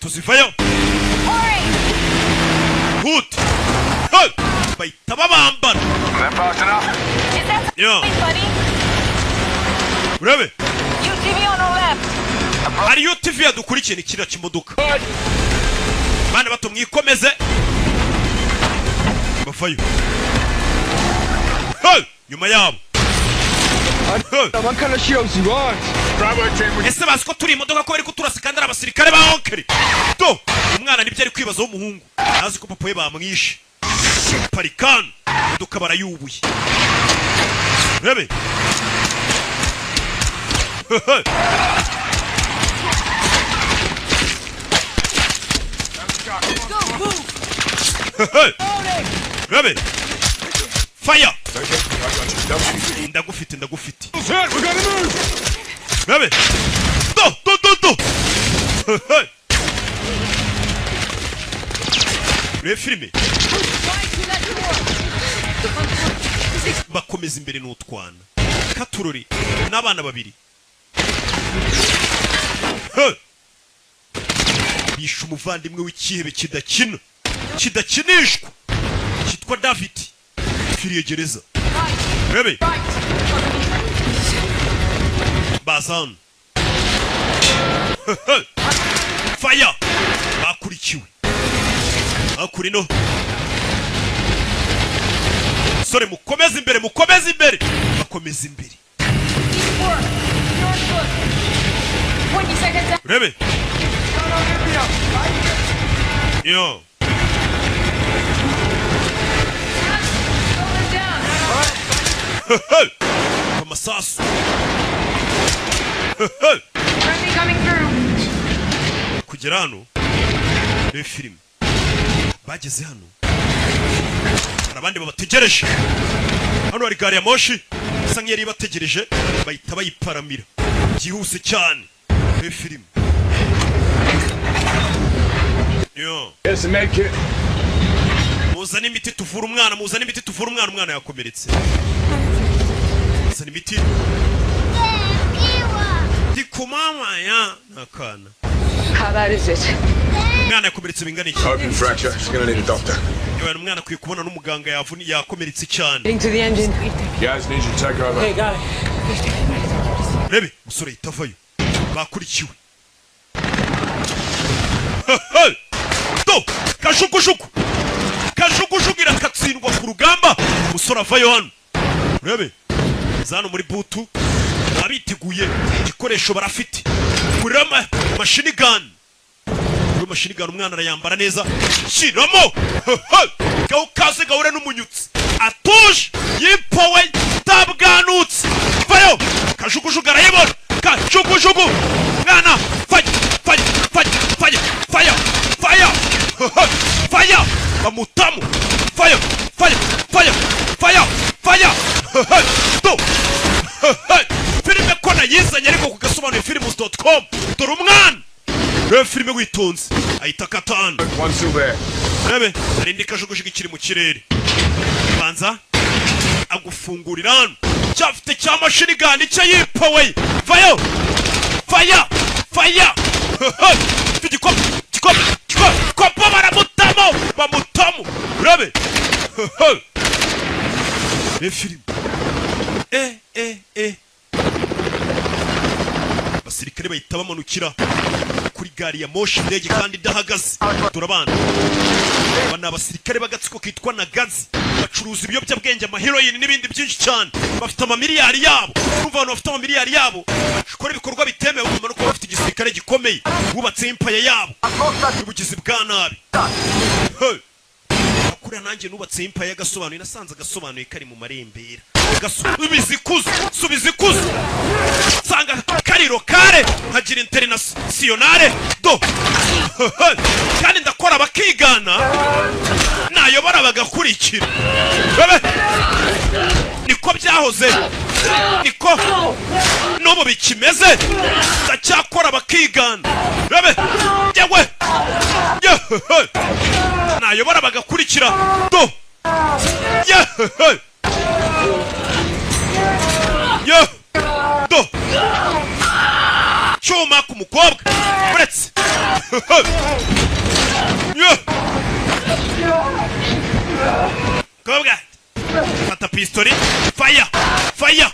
tuzivayo. Huti. Hey! Bahita babambara. Is that fast enough? Is that Yeah. buddy? Urebe. UTV on our left. Hari UTV yadukurikiye, ni kiriya kimodoka. Bana bato, mwikomeze. Bavayo. Hey! Nyuma yabo. Hey! Bravo team, we Ese bazi ko turi imodoka, ko bari kuturasa kandi ari abasirikare ba onkeri? Do, umwana nibyo ari kwibaza w'umuhungu, azi ko papa we bamwishe. Parikani, imodoka barayubuye. Urebe. Hehe. Rabe fire, ndagufite, ndagufite. Rabe do do do do. Reba filime, bakomeza imbere n'utwana katurori n'abana babiri. Hey! Bishe umuvandimwe w'ikihebe kidakina, kidakinishwa, cyitwa David. Firiye gereza, rebe bazan fire, bakurikiwe hakurino. Sore, mukomeze imbere, mukomeze imbere, bakomeze imbere. Rebe yo amasasu. Kugera hano reba filime, bageze hano hari abandi babategereje. Hano hari gari ya moshi isa nk'iyari ibategereje, bahita bayiparamira byihuse cyane. Reba filime yo. Here's the med kit. Muzane imiti tuvura umwana, muzane imiti tuvura umwana, umwana yakomeretse. Muzane imiti. Ndi kumama ya nakana. How bad is it? Umwana yakomeretse bingana iki? Open fracture. She's gonna need a doctor. Yewe, umwana akwiye kubona n'umuganga, yavuni, yakomeretse cyane. Getting to the engine. Guys, need you to take over. Hey, got it. Rebe umusore yitavayo, bakurikiwe. Do kajugujugu, kajugujugu irakatsindwa ku rugamba. Umusore avayo hano, rebe zano muri butu baba biteguye igikoresho barafite kurama machine gun. Kuri machine gun umwana arayambara neza, shyiramo gaho kaze gahure n'umunyutsi atuje yipowe tabwanutse. Vayo kajugujugu arayibona, kajugujugu mwana, fire fire fire fire fire fire fire, bamutamu fire fire fire fire fire do. Filime ko nayizanye ariko kugasobanuye films.com. Dore umwana, reba filime witonze, ahita akatana. One still there. Rebe hari indi kajugujugu ikiri mu kirere, banza agufungurira hano cyafite cya machine gun icyo yipowe. Vayo fire fire, igikopo igikopo igikopo, baramutamo, bamutamo. Rebe reba filime. Eh eh eh, abasirikare bahita bamanukira kuri gari ya moshi, indege kandi idahagaze. Dore abana, aba ni abasirikare b'agatsiko kitwa Nagazi, bacuruza ibiyobyabwenge, amaheroyini n'ibindi byinshi cyane. Bafite amamiliyari yabo. Urumva abantu bafite amamiliyari yabo bakora ibikorwa bitemewe, urumva nuko bafite igisirikare gikomeye, bubatse empire yabo y'ubugizi bwa nabi. Hey! Kuriya nanjye nubatse empire y'agasobanuye, nasanze agasobanuye kari mu marembera. Gasubiza ikuzo, subiza ikuzo, nsanga kariro kare nkagira internationale do, kandi ndakora bakigana, nayobora bagakurikira. Bebe niko byahoze, niko n'ubu bikimeze, ndacyakora bakigana. Bebe yewe yewe, nayobora bagakurikira do yewe yo do. Cyuma ku mukobwa uretse yo kobwa, fata pistori, fire fire.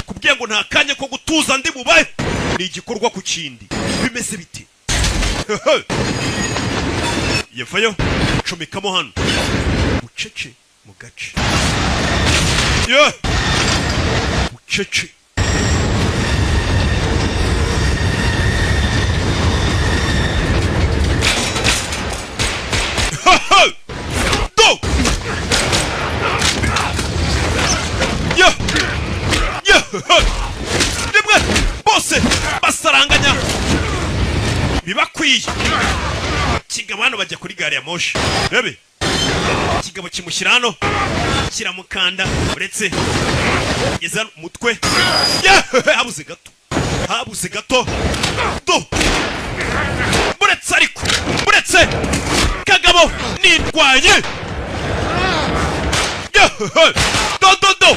Kubwiye ngo nta kanya ko gutuza ndi bubahe, ni igikorwa ku kindi. Bimeze bite? Yavayo comekamo hano bucece mu gace yo bucece. Do yo yo, rimwe bose basaranganya bibakwiye. Kigabo hano bajya kuri gari ya moshi. Rebe, ikigabo kimushyira hano, kiramukanda. Uretse kugeza hano umutwe. Yeah! Habuze gato, habuze gato. Do, muretse, ariko muretse kagabo nirwanye. Yeah! Do, do, do,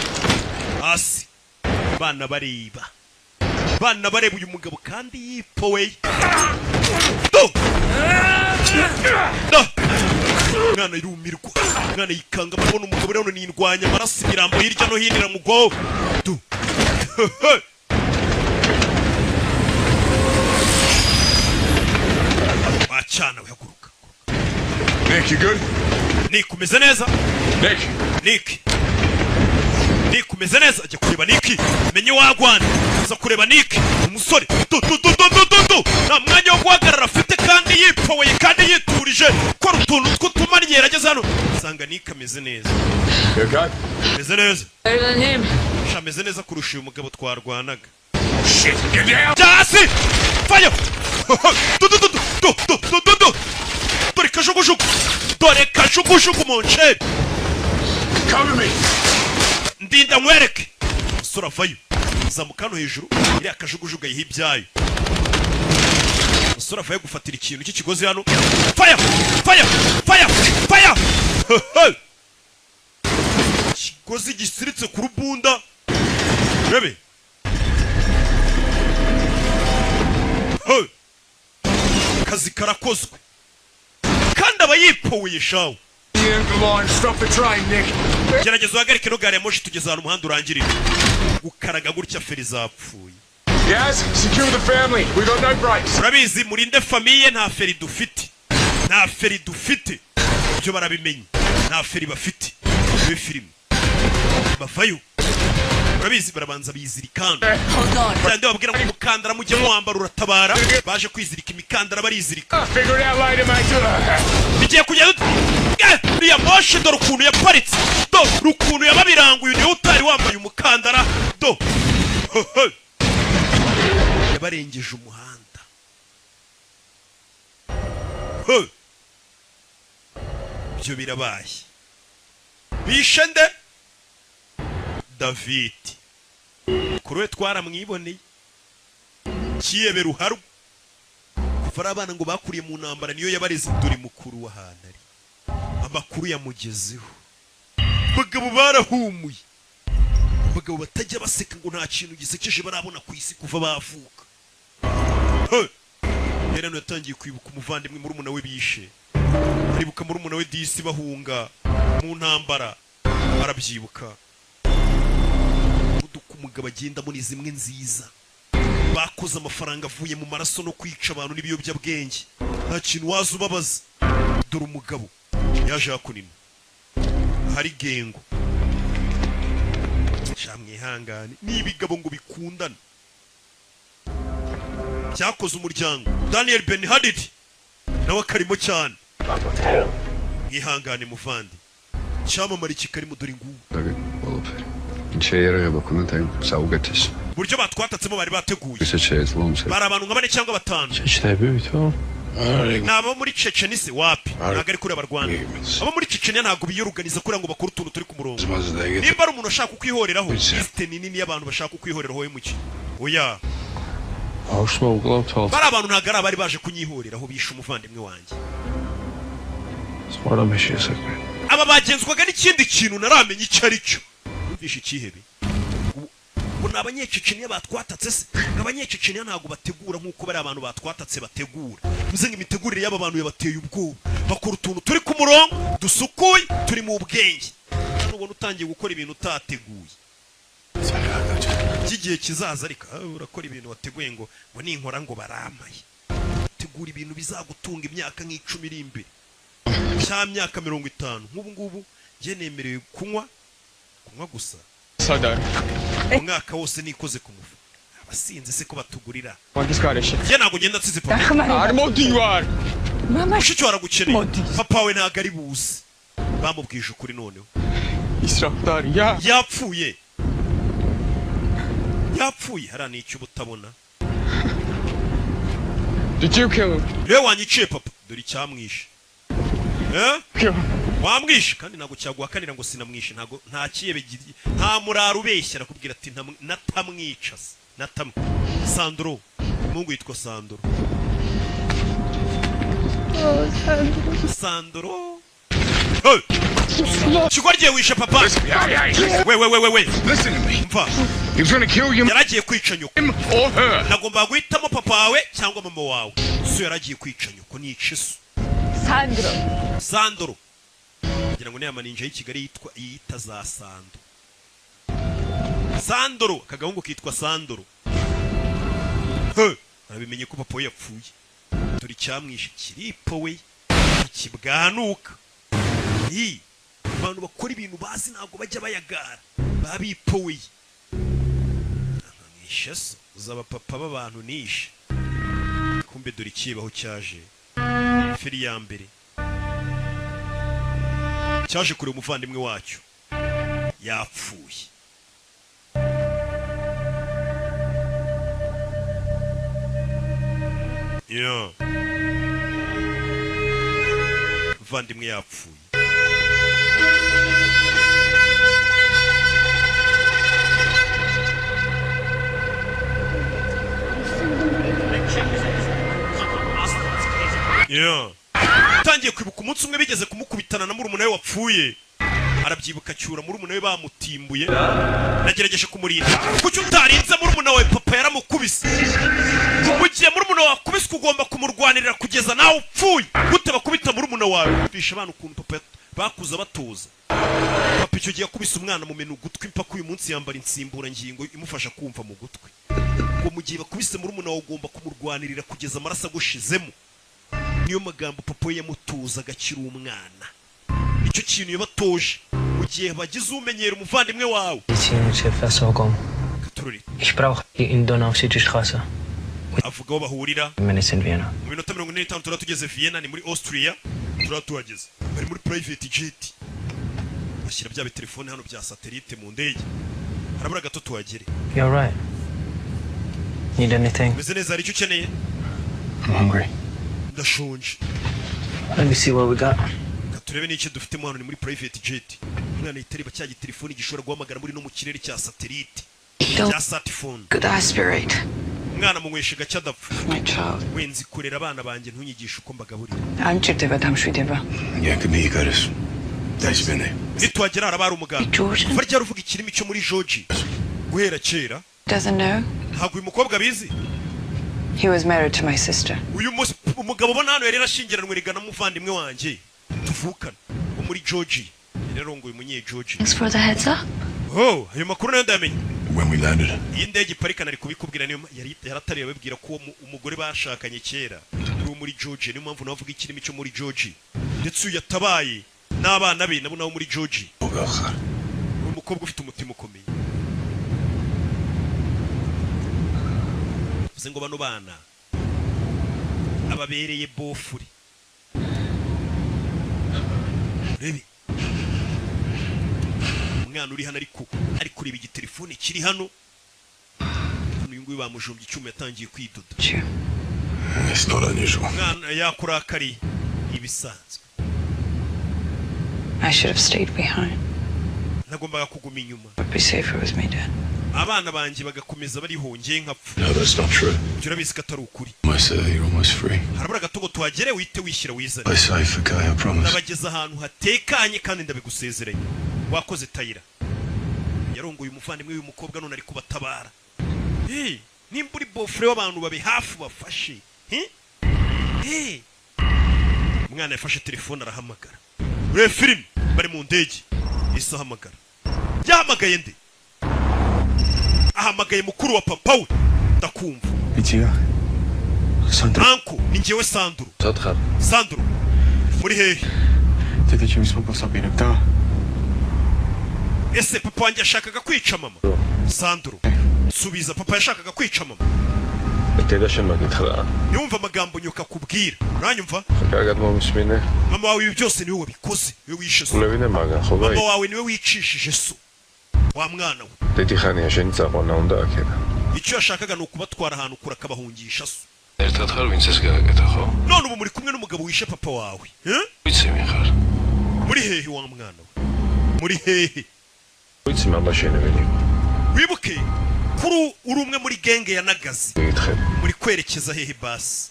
hasi. Bana bareba, bana bareba uyu mugabo kandi yipoweye. Do, do, umwana yirumirwa, umwana yikanga abona umugabo rero nindwanya, amaraso, imirambo hirya no hino iramugwaho. Du, wacana we, haguruka. Nick, you good? Nick, umeze neza? Nick. Nick, Nick, umeze neza? Ajya kureba Nick, menye wagwana. Aza kureba Nick, umusore. Du, du, du, du, du, du, du, nta mwanya wo guhagarara afite, kandi yipfoweye, kandi yiturije, kora utuntu tw'utumanyera. Ageze hano usanga Nick ameze neza. You okay? Ameze neza. Better than him. Sha, ameze neza kurusha uyu mugabo twarwanaga. Shit, get down! Jya hasi, vayo. Du, du, du, du, du, du, du, du, du, dore kajugujugu, dore kajugujugu mu nceri. Cover me! Ndinda nkwereke. Umusore avayo, zamuka hano hejuru, iriya kajugujugu ayiha ibyayo. Umusore avayo gufatira ikintu cy'ikigozi hano. Fire, fire, fire, fire! Ikigozi gisiritse ku rubunda. Rebe. Hey! Akazi karakozwe, kandi aba yipoweye shawe. Stop the train, Nick. Gerageza uhagarike ino gari ya moshi, tugeze ahantu umuhanda urangirira. Gukaraga gutya, feri zapfuye. Yaz, secure the family. We got no brakes. Urabizi, murinde famille, nta feri dufite, nta feri dufite. Ibyo barabimenye, nta feri bafite. Muri filime bavayo, urabizi, barabanza bizirikana. Hold on. Byandi babwira ngo umukandara mujye muwambara uratabara. Baje kwizirika imikandara, barizirika. Figure it out later, mate. Bigiye kugenda. Iriya moshi, dore ukuntu yaparitse, dore ukuntu yababiranguye. Niwe utari wambaye umukandara, do yabarengeje umuhanda. He! Ibyo birabaye. Bishe nde? David. Kuri we twaramwiboneye, kiyebe ruharwa kuva ari abana ngo bakuriye mu ntambara, niyo yabareze. Dore mukuru w'ahantu ari, amakuru yamugezeho. Abagabo barahumuye, abagabo batajya baseka, ngo nta kintu gisekeje barabona ku isi kuva bavuka. He! Rero hano yatangiye kwibuka umuvandimwe, murumuna we bishe. Aribuka murumuna we disi bahunga mu ntambara, arabyibuka. Imodoka umugabo agendamo ni zimwe nziza bakoze amafaranga avuye mu maraso no kwica abantu n'ibiyobyabwenge. Nta kintu waza ubabaza. Dore umugabo yaje hakunino, hari gengo. Sha, mwihangane, ni ibigabo ngo bikundana cyakoze umuryango. Daniel Ben Hadid nawe akarimo cyane. Mwihangane muvandi, cyamamare kikarimo, dore ngubu. ყველაფერი. შეიარაღება ქონდათ აი საუკეთესო. Uburyo batwatatsemo bari bateguye. ისეთ შეეძლო ომს. Bari abantu nka bane cyangwa batanu. ჩეჩნები ვითომ? Ni abo muri Chechenia se? Wapi, ntabwo ari kuri abarwana. Abo muri Chechenia ntabwo biyoruganiza kugira ngo bakore utuntu turi ku murongo. Nimba ari umuntu ashaka kukwihoreraho, lisite ni nini y'abantu bashaka kukwihoreraho wowe muki? Oya. ბავშვმა უკლავ თვალს. Bari abantu ntabwo ari abari baje kunyihoreraho, bishe umuvandimwe wanjye. სხვა რამე შეესაქმე. Aba bagenzwaga n'ikindi kintu naramenya icyo ari cyo. Numvishe ikihebe ngo ni Abanyececeniya batwatatse se? Ngo Abanyececeniya ntabwo bategura nk'uko bari abantu batwatatse bategura. Bivuze ngo imitegurire y'aba bantu yabateye ubwoba. Bakora utuntu turi ku murongo, dusukuye, turi mu bwenge. Hano ubona utangiye gukora ibintu utateguye by'igihe kizaza, ariko urakora ibintu wateguye ngo ninkora ngo barampaye. Tegura ibintu bizagutunga imyaka nk'icumi iri imbere cya myaka 50. Nk'ubu ngubu njye nemerewe kunywa gusa umwaka wose nikoze ku mufu. Abasinzi se ko batugurira? Njye ntabwo ngenda nsize papa. Mushiki wawe aragukeneye, papa we ntabwo ari buze. Bamubwije ukuri noneho. Yapfuye, yapfuye. Hariya ni icyo uba utabona. Did you kill him? Niwe wanyiciye papa? Dore icyamwishe. Eh? Kill him. Wamwishe kandi ntabwo cyaguhakanira ngo sinamwishe. Ntabwo nta kiyebe nta muraro ubeshya, arakubwira ati natamwica se natamwe. Sandro, umuhungu yitwa Sandro. Sandro. Hey! Kigoryi, wishe papa. We we we we we. Listen to me. Mva. He was gonna kill you Yaragiye kwica nyoko. him or her. Nagombaga guhitamo papa wawe cyangwa mama wawe. So yaragiye kwica nyoko, nica iso. Sandro. Sandro, kugira ngo niya maninja y'i Kigali yitwa yita za Sando. Sandro, akagahungu kitwa Sandro. He, arabimenye ko papa we yapfuye. Dore icyamwishe, kiripo we kibwanuka. Hi, abantu bakora ibintu bazi ntabwo bajya bayagara, baba bipoweye. Mwishe so uzaba papa b'abantu nishe. Kumbe dore ikibaho cyaje feri ya mbere cyaje kureba umuvandimwe wacyo yapfuye. Yeah. Umuvandimwe yapfuye. Yeah. Utangiye kwibuka umunsi umwe bigeze kumukubitana na murumuna we wapfuye, arabyibuka acyura murumuna we bamutimbuye. Nagerageje kumurinda. Kuki utarinze murumuna wawe? Papa yaramukubise. Mu gihe murumuna wawe akubiswe ugomba kumurwanirira kugeza nawe upfuye. Gute bakubita murumuna wawe? Bisha abana ukuntu papa bakuza batuza. Papa icyo gihe yakubise umwana mumena ugutwi mpaka uyu munsi yambara insimburangingo imufasha kumva mu gutwi. Ngo mu gihe bakubise murumuna wawe ugomba kumurwanirira kugeza amaraso agushizemo. Niyo magambo papa we yamutuzaga akiri umwana. Nicyo kintu yabatoje. Mu gihe bagize umenyera umuvandimwe wawe. Medizinische Versorgung. Katururi. Ich brauche die in Donau-City-Straße. Avuga aho bahurira. Minutes in Vienna. Mu minota 45 turaba tugeze Vienna, ni muri Austria. Turaba tuhageze. Bari muri private jet. Bashyira bya telefone hano bya satellite mu ndege. Harabura gato tuhagere. You're right. Need anything? Meze neza, hari icyo ukeneye? I'm hungry. Ndashonje. Let me see what we got. Reka turebe n'icyo dufitemo hano, ni muri private jet. Umwana yitareba cya gitelefoni gishobora guhamagara muri no mu kirere cya satellite. Cya smartphone. Could aspirate. Umwana munywesha gake adapfa. My child. Wenzi kurera abana banjye, ntunyigishe uko mbagaburira. I'm Chirteva Damshvideva. Yakubikaris. Dashbene. Nituhagera haraba hari umuganga. Georgian? Kuva ryari uvuga ikirimi cyo muri Georgia? Guhera kera. Doesn't know. Ntabwo uyu mukobwa abizi. He was married to my sister. Uyu umugabo ubona hano yari yarashyingiranwe rigana n'umuvandimwe wanjye tuvukana wo muri Georgia. Yari yarongoye umunye Georgia. Thanks for the heads up. Oh, ayo makuru nayo ndayamenye. When we landed, Iyi ndege iparika nari kubikubwira, niyo yari yaratariye ababwira ko uwo umugore bashakanye kera ari uwo muri Georgia, niyo mpamvu nawe avuga ikirimi cyo muri Georgia. Ndetse uyu yatabaye n'abana be nabo nabo muri Georgia. Uri umukobwa ufite umutima ukomeye. Bivuze ngo bano bana ababereye bofuri. Rebe umwana uri hano ariko ari kureba igitelefone kiri hano. Hano uyu nguyu bamujombye icyuma yatangiye kwidoda. It's not unusual. Umwana yakurakariye ibisanzwe. I should have stayed behind. Nagombaga kuguma inyuma. Would be safer with me dead. Abana banjye bagakomeza barihongeye nkapfa. No, that's not true. Ibyo urabizi ko atari ukuri. Almost there, you're almost free. Harabura gato ngo tuhagere, wihite wishyira wizane. I safe, okay, I promise. Ndabageza ahantu hatekanye kandi ndabigusezeranye. Wakoze Tayira. Yarongoye umuvandimwe w'uyu mukobwa none ari kubatabara. Hey, nimba uri bofure w'abantu babe hafi bafashe. Hey? Hey. Umwana yafashe telefone arahamagara. Urebe filime bari mu ndege. Isi ahamagara. Yahamagaye nde? Ahamagaye mukuru wa papa we. Ndakumva. Ikiga. Sandro. Anko, ni njyewe Sandro. Sandro. Sandro. Muri hehe? Deda ჩემის მამას აპირებდა. Ese papa wanjye yashakaga kwica mama? Sandro. Subiza, papa yashakaga kwica mama. დედა შენ მოგითხრა. Yumva amagambo nyoka kubwira. Uranyumva? კარგად მომისმინე. Mama wawe ibi byose niwe wabikoze. Niwe wishe so. გულევინე მაგან ხო Mama და wawe niwe wicishije so. Wa mwana we. დიდი ხანია შენი წაყვანა უნდა აქედან. Icyo yashakaga ni ukubatwara ahantu kure akabahungisha so. ერთად ხარ, ვინც ეს გააკეთა, ხო? None ubu muri kumwe n'umugabo wishe papa wawe, eh? ვიცი ვინ ხარ. Muri hehe wa mwana we? Muri hehe? ვიცი მამა შენი ვინ იყო. Wibuke kuri uri umwe muri genge ya Nagazi. გიკითხები. Muri kwerekeza hehe basi?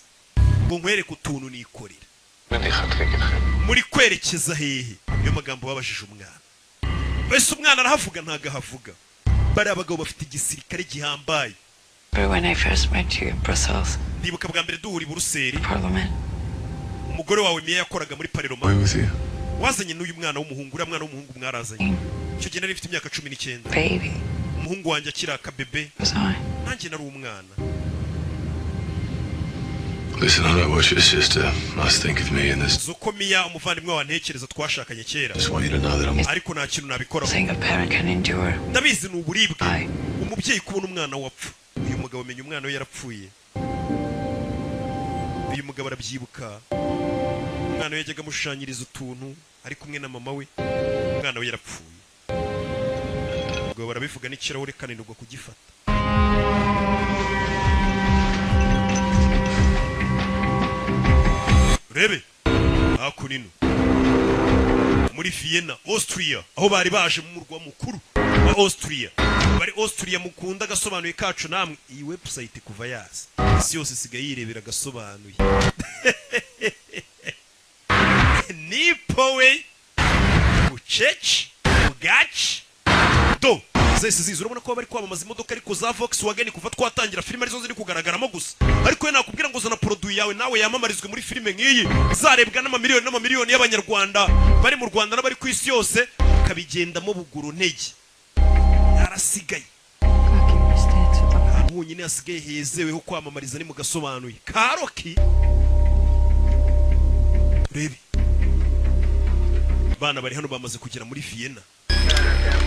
Ngo nkwereke utuntu nikorera. მედი ხართ გეკითხები. Muri kwerekeza hehe? Niyo magambo babajije umwana. Ese umwana arahavuga? Ntago ahavuga. Bariya abagabo bafite igisirikare gihambaye. But when I first met you in Brussels, Ndibuka bwa mbere duhura i Buruseli, Parliament, umugore wawe Miya yakoraga muri parlement. Where with you? Wazanye n'uyu mwana w'umuhungu, uriya mwana w'umuhungu mwarazanye. Icyo gihe nari mfite imyaka 19. Baby. Umuhungu wanjye akiri akabebe. Was I? Nanjye nari umwana. Listen, I know what your sister must think of me in this. Uzi uko Miya umuvandimwe wawe ntekereza twashakanye kera. Just want you to know that I'm Ariko nta kintu nabikoraho. Thing a parent can endure. Ndabizi ni uburibwe umubyeyi kubona umwana wapfa. Uyu mugabo amenya umwana we yarapfuye. Uyu mugabo arabyibuka, umwana we yajyaga amushushanyiriza utuntu ari kumwe na mama we. Umwana we yarapfuye. Umugabo barabivuga n'ikirahure kananirwa kugifata. Urebe hakuno muri Vienna, Austria, aho bari baje mu murwa mukuru wa Austria. Bari Austria mukunda agasobanuye kacu namwe. Iyi website kuva yaza isi yose isigaye yirebera agasobanuye. Nipowe bucece bugaci do zahise ziza. Urabona ko bari kwamamaza imodoka ariko za Volkswagen kuva twatangira filime arizo ziri kugaragaramo gusa. Ariko we nakubwira ngo zana produit yawe nawe yamamarizwe muri filime nk'iyi, zarebwa n'amamiliyoni n'amamiliyoni y'abanyarwanda bari mu Rwanda n'abari ku isi yose, ukabigendamo buguru ntege. Yarasigaye ahantu honyine hasigaye hezewe ho kwamamariza ni mu gasobanuye karoki. Rebe bana bari hano bamaze kugera muri Vienna.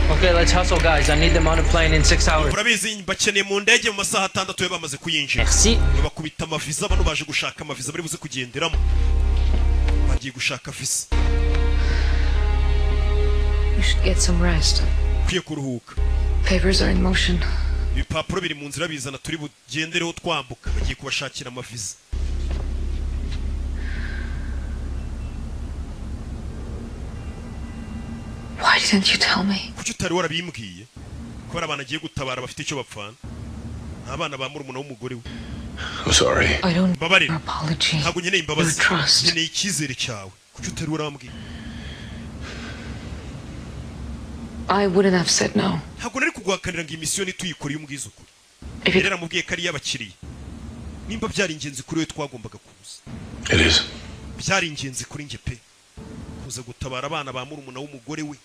Okay, let's hustle, guys. I need them on a plane in 6 hours. Urabizi bakeneye mu ndege mu masaha 6 yo bamaze kuyinjira. Merci. Bakubita amaviza, bano baje gushaka amaviza bari buze kugenderamo. Bagiye gushaka visa. You should get some rest. Ukwiye kuruhuka. Papers are in motion. Ibipapuro biri mu nzira bizana turi bugendereho twambuka. Bagiye kubashakira amaviza. Why didn't you tell me? Kuki utari warabimbwiye? Ko ari abana agiye gutabara bafite icyo bapfana. Ni abana ba murumuna w'umugore we. I'm sorry. I don't Mbabarira. apology. Ntabwo nkeneye imbabazi. Your trust. Nkeneye icyizere cyawe. Kuki utari warambwiye? I wouldn't have said no. Ntabwo nari kuguhakanira ngo iyi misiyo ntituyikore iyo umbwiza ukuri. If Yari yaramubwiye ko ari iy'abakiriya. Nimba byari ingenzi kuri we twagombaga kuza. It is. Byari ingenzi kuri njye pe. Kuza gutabara abana ba murumuna w'umugore we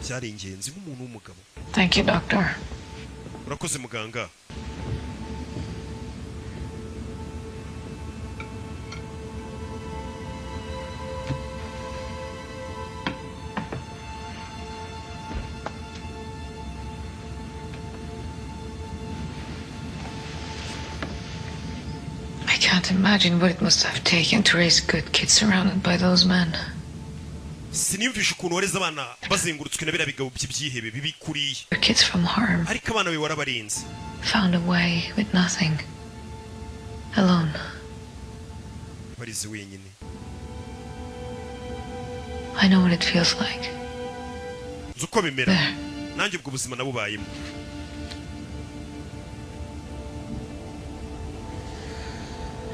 byari ingenzi nk'umuntu w'umugabo. Thank you, doctor. Urakoze muganga. I can't imagine what it must have taken to raise good kids surrounded by those men. Siniyumvisha ukuntu wareze abana bazengurutswe na biriya bigabo by'ibyihebe bibi kuriya. Your kids from harm. Ariko abana be warabarinze. Found a way with nothing. Alone. Barize wenyine. I know what it feels like. Nzi uko bimera. Nanjye ubwo buzima nabubayemo.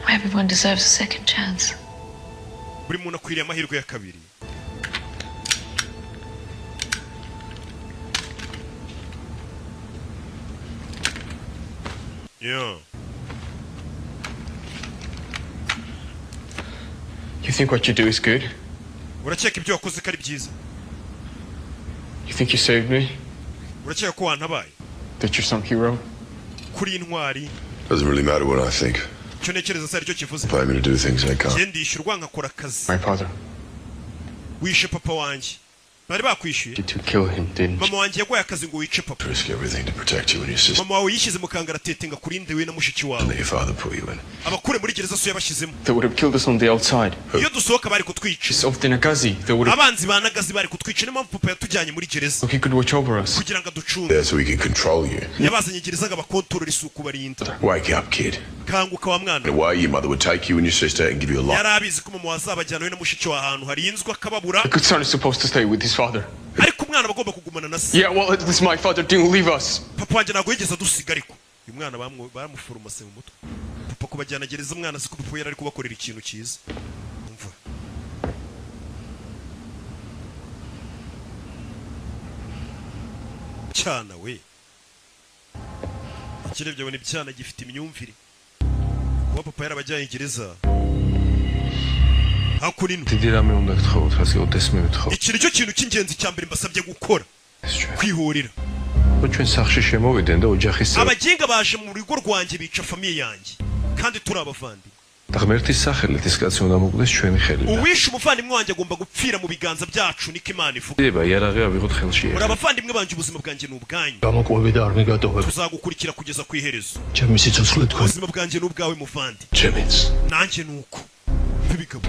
Everyone deserves a second chance. Buri muntu akwiriye amahirwe ya kabiri. Yeah. You think what you do is good? Urakeka ibyo wakoze ko ari byiza? You think you saved me? Urakeka ko wantabaye? That you're some hero? Kuri intwari. Doesn't really matter what I think. Icyo ntekereza se aricyo kivuze. Pay me to do things I can't. Njye ndishyurwa nkakora akazi. My father. Wishe papa wanjye. Bari bakwishyuye. You to kill him, didn't you? Mama wanjye yaguhaye akazi ngo wice papa. Risk everything to protect you and your sister. Mama wawe yishyize mu kangaratete ngo akurinde we na mushiki wawe. That your father put you in. Abakure muri gereza so yabashyizemo. They would have killed us on the outside. Iyo dusohoka bari kutwica. It's of the Nagazi. They would have. Abanzi ba Nagazi bari kutwica, niyo mpamvu papa yatujyanye muri gereza. So he could watch over us. Kugira ngo aducunge. There so he can control you. Yabazanye gereza ngo abakontorore isuku barinda. Wake up, kid. Kanguka wa mwana. The way your mother would take you and your sister and give you a life. Yari abizi ko mama wazabajyana we na mushiki wawe ahantu harinzwe akababura. A good son is supposed to stay with his father. Ariko umwana aba agomba kugumana na se. Yeah, well, at least my father didn't leave us. Papa wanjye ntabwo yigeze adusiga, ariko uyu mwana bamuforomase mu mutwe. Papa kubajyana gereza, umwana azi ko papa yari ari kubakorera ikintu cyiza. Umva, cyana we, ikirebye abona ibyana gifite imyumvire kuba papa yarabajyanye gereza hakuno. დიდი რამე უნდა გთხოვოთ, რაც კი ოდესმე ვითხოვ. Iki nicyo kintu cy'ingenzi cya mbere mbasabye gukora, kwihorera. ხო ჩვენ სახლში შემოვიდნენ და ოჯახის წევრ- Abaginga baje mu rugo rwanjye bica famille yanjye kandi turi abavandimwe. და ღმერთის სახელით ის კაცი უნდა მოკლეს ჩვენი ხელიდან. Uwishe umuvandimwe wanjye agomba gupfira mu biganza byacu, niko Imana ivuga. ება იარაღი ავიღოთ ხელში. Muri abavandimwe banjye, ubuzima bwanjye ni ubwanyu. გამოკვები და არ მიგატოვებ. Tuzagukurikira kugeza ku iherezo. ჩემი სიცოცხლე თქვენ. Ubuzima bwanjye ni ubwawe muvandi. Jimmy's. Nanjye ni uko. B'ibigabo.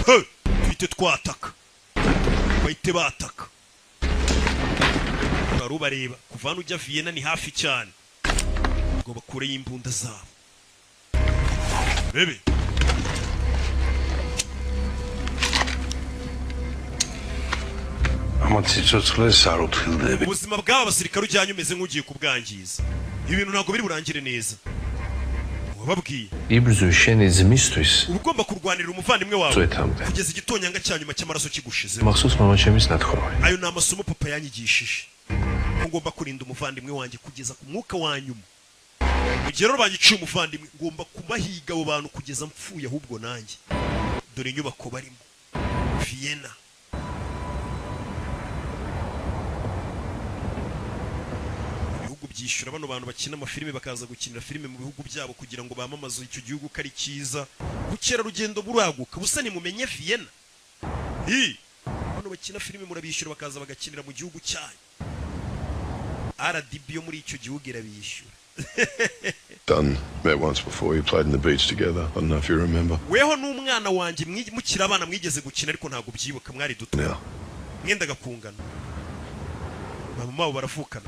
He, tuhite twataka, bahite bataka bari ubareba. Kuva hano ujya Vienna ni hafi cyane, ngo bakureyo imbunda zabo bebe. ამათ სიცოცხლეს არ უფრილდები. Ubuzima bw'aba basirikare ujyanye umeze nk'ugiye kubwangiza. Ibi bintu ntabwo biri burangire neza, wababwiye. იბრძვი შენი ძმისთვის Uba ugomba kurwanirira umuvandimwe wawe წვეთამდე. Kugeza igitonyanga cya nyuma cy'amaraso kigushizeho. მახსოვს მამაჩემის ნათქვამი. Ayo ni amasomo papa yanyigishije, ko ngomba kurinda umuvandimwe wanjye kugeza ku mwuka wa nyuma. Mu gihe rero banyiciye umuvandimwe, ngomba kubahiga abo bantu kugeza mpfuye ahubwo nanjye. Dore inyubako barimo, Vienna. Ibihugu byishyura bano bantu bakina amafilime bakaza gukinira filime mu bihugu byabo kugira ngo bamamaze icyo gihugu ko ari cyiza, ubukerarugendo buraguka busa. Nimumenye Vienna. Hi! Bano bakina filime murabishyura bakaza bagakinira mu gihugu cyanyu. RDB yo muri icyo gihugu irabishyura. Done. Met once before. You played in the beach together. I don't know if you remember. Weho n'umwana wanjye mukiri abana mwigeze gukina, ariko ntabwo byibuka, mwari duto. Now. Mwendaga kungana, mama wabo baravukana.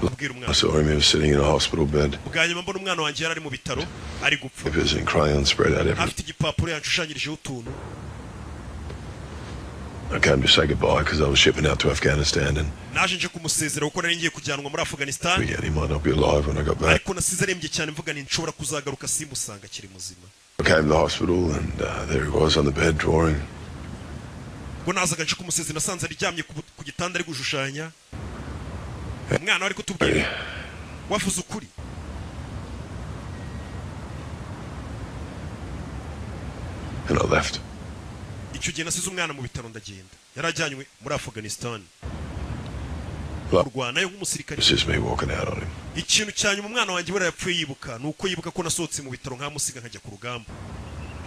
Ubwira umwana. I saw him. He was sitting in a hospital bed. Bwa nyuma mbona umwana wanjye yari ari mu bitaro ari gupfa. Papers and crayons spread out everywhere. Afite igipapuro yanshushanyijeho utuntu. I came to say goodbye because I was shipping out to Afghanistan and Naje nje kumusezera kuko nari ngiye kujyanwa muri Afghanistan. figured he might not be alive when I got back. Ariko nasize arembye cyane, mvuga nti nshobora kuzagaruka simusanga akiri muzima. I came to the hospital and there he was on the bed drawing. Ubwo nazaga nje kumusezera, nasanze aryamye ku gitanda ari gushushanya. Umwana we ari kutubwira wavuze ukuri. And I left. Icyo gihe nasize umwana mu bitaro ndagenda, yari ajyanywe muri Afghanistan kurwanayo nk'umusirikare. It's just me walking out on him. Ikintu cya nyuma umwana wanjye buriya yapfuye yibuka ni uko yibuka ko nasohotse mu bitaro nkamusiga nkajya ku rugamba.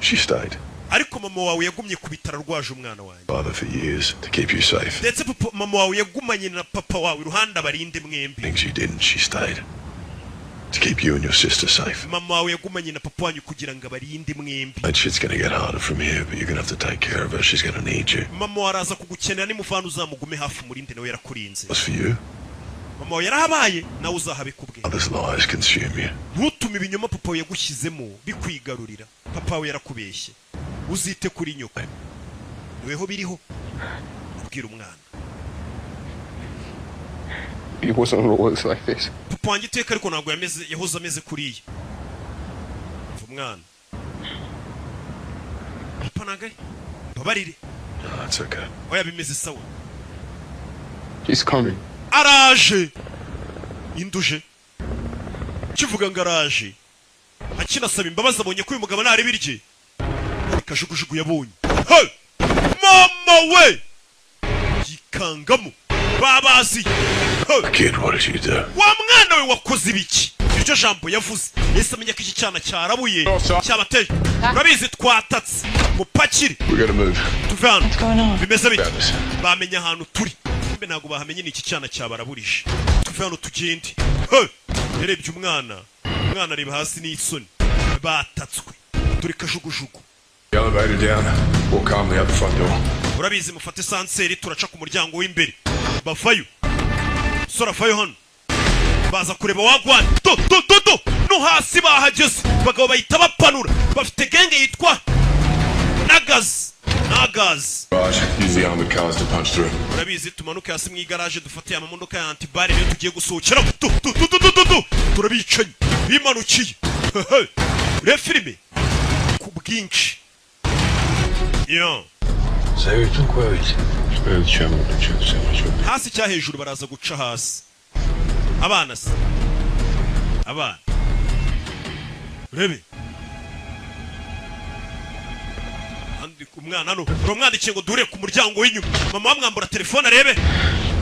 She stayed. Ariko mama wawe yagumye ku bitaro arwaje umwana wanjye. Father for years to keep you safe. Ndetse papa, mama wawe yagumanye na papa wawe iruhande abarinde mwembi. Things you didn't, she stayed. To keep you and your sister safe. Mama wawe yagumanye na papa wanyu kugira ngo abarinde mwembi. And shit's gonna get harder from here, but you're gonna have to take care of her. She's gonna need you. Mama wawe araza kugukenera, nimuvana uzamugume hafi umurinde, nawe yarakurinze. As for you, Mama wawe yarahabaye, nawe uzahabe kubwe. others' lies consume you. Ntutume ibinyoma papa wawe yagushyizemo bikwigarurira. Papa wawe yarakubeshye, uzite kuri nyoko, niweho biriho. Abwira umwana. It wasn't always like this. Papa wanjye iteka ariko ntabwo yameze yahoze ameze kuriya. Umva umwana, papa ntabwo ari mbabarire. No, it's okay. Oya, bimeze sawa. He's coming. Araje induje kivuga ngo araje akinasaba imbabazi, abonye ko uyu mugabo ntareba irye kajugujugu yabonye. Hey! Mama we yikangamo babazi. Hey! Kid, what did you do? Wa mwana we, wakoze ibiki? Iryo jambo yavuze, yahise amenya ko iki cyana cyarabuye cyabateje. Urabizi, twatatse, mupakire. We gotta move. Tuve hano. Bimeze bite? Bamenye ahantu turi. Mbe ntabwo bahamenye, ni iki cyana cyabaraburije. Tuve hano tugende. Hey! Yarebye umwana, umwana areba hasi n'isoni. Batatswe, turi kajugujugu. The elevator down. Walk calmly out the front door. Urabizi, mufate ascenseur, turaca ku muryango w'imbere. Bavayo, sora, avayo hano, baza kureba wagwan. Do do do do, no hasi bahageze. Bagabo bahita bapanura, bafite gang yitwa Nagazi, Nagazi. Raj, use the armored cars to punch through. Urabizi, tumanuke hasi mu igaraje, dufate amamodoka ya anti-balles, niyo tugiye gusohokeramo. Du du du du du du du, turabicanye bimanukiye. Urebe filime ku bwinshi yo. Hasi cya hejuru, baraza guca hasi. Abana se, abana, urebe. Andika umwana hano, uramwandikiye ngo duhure ku muryango w'inyuma. Mama wamwambura telefone arebe.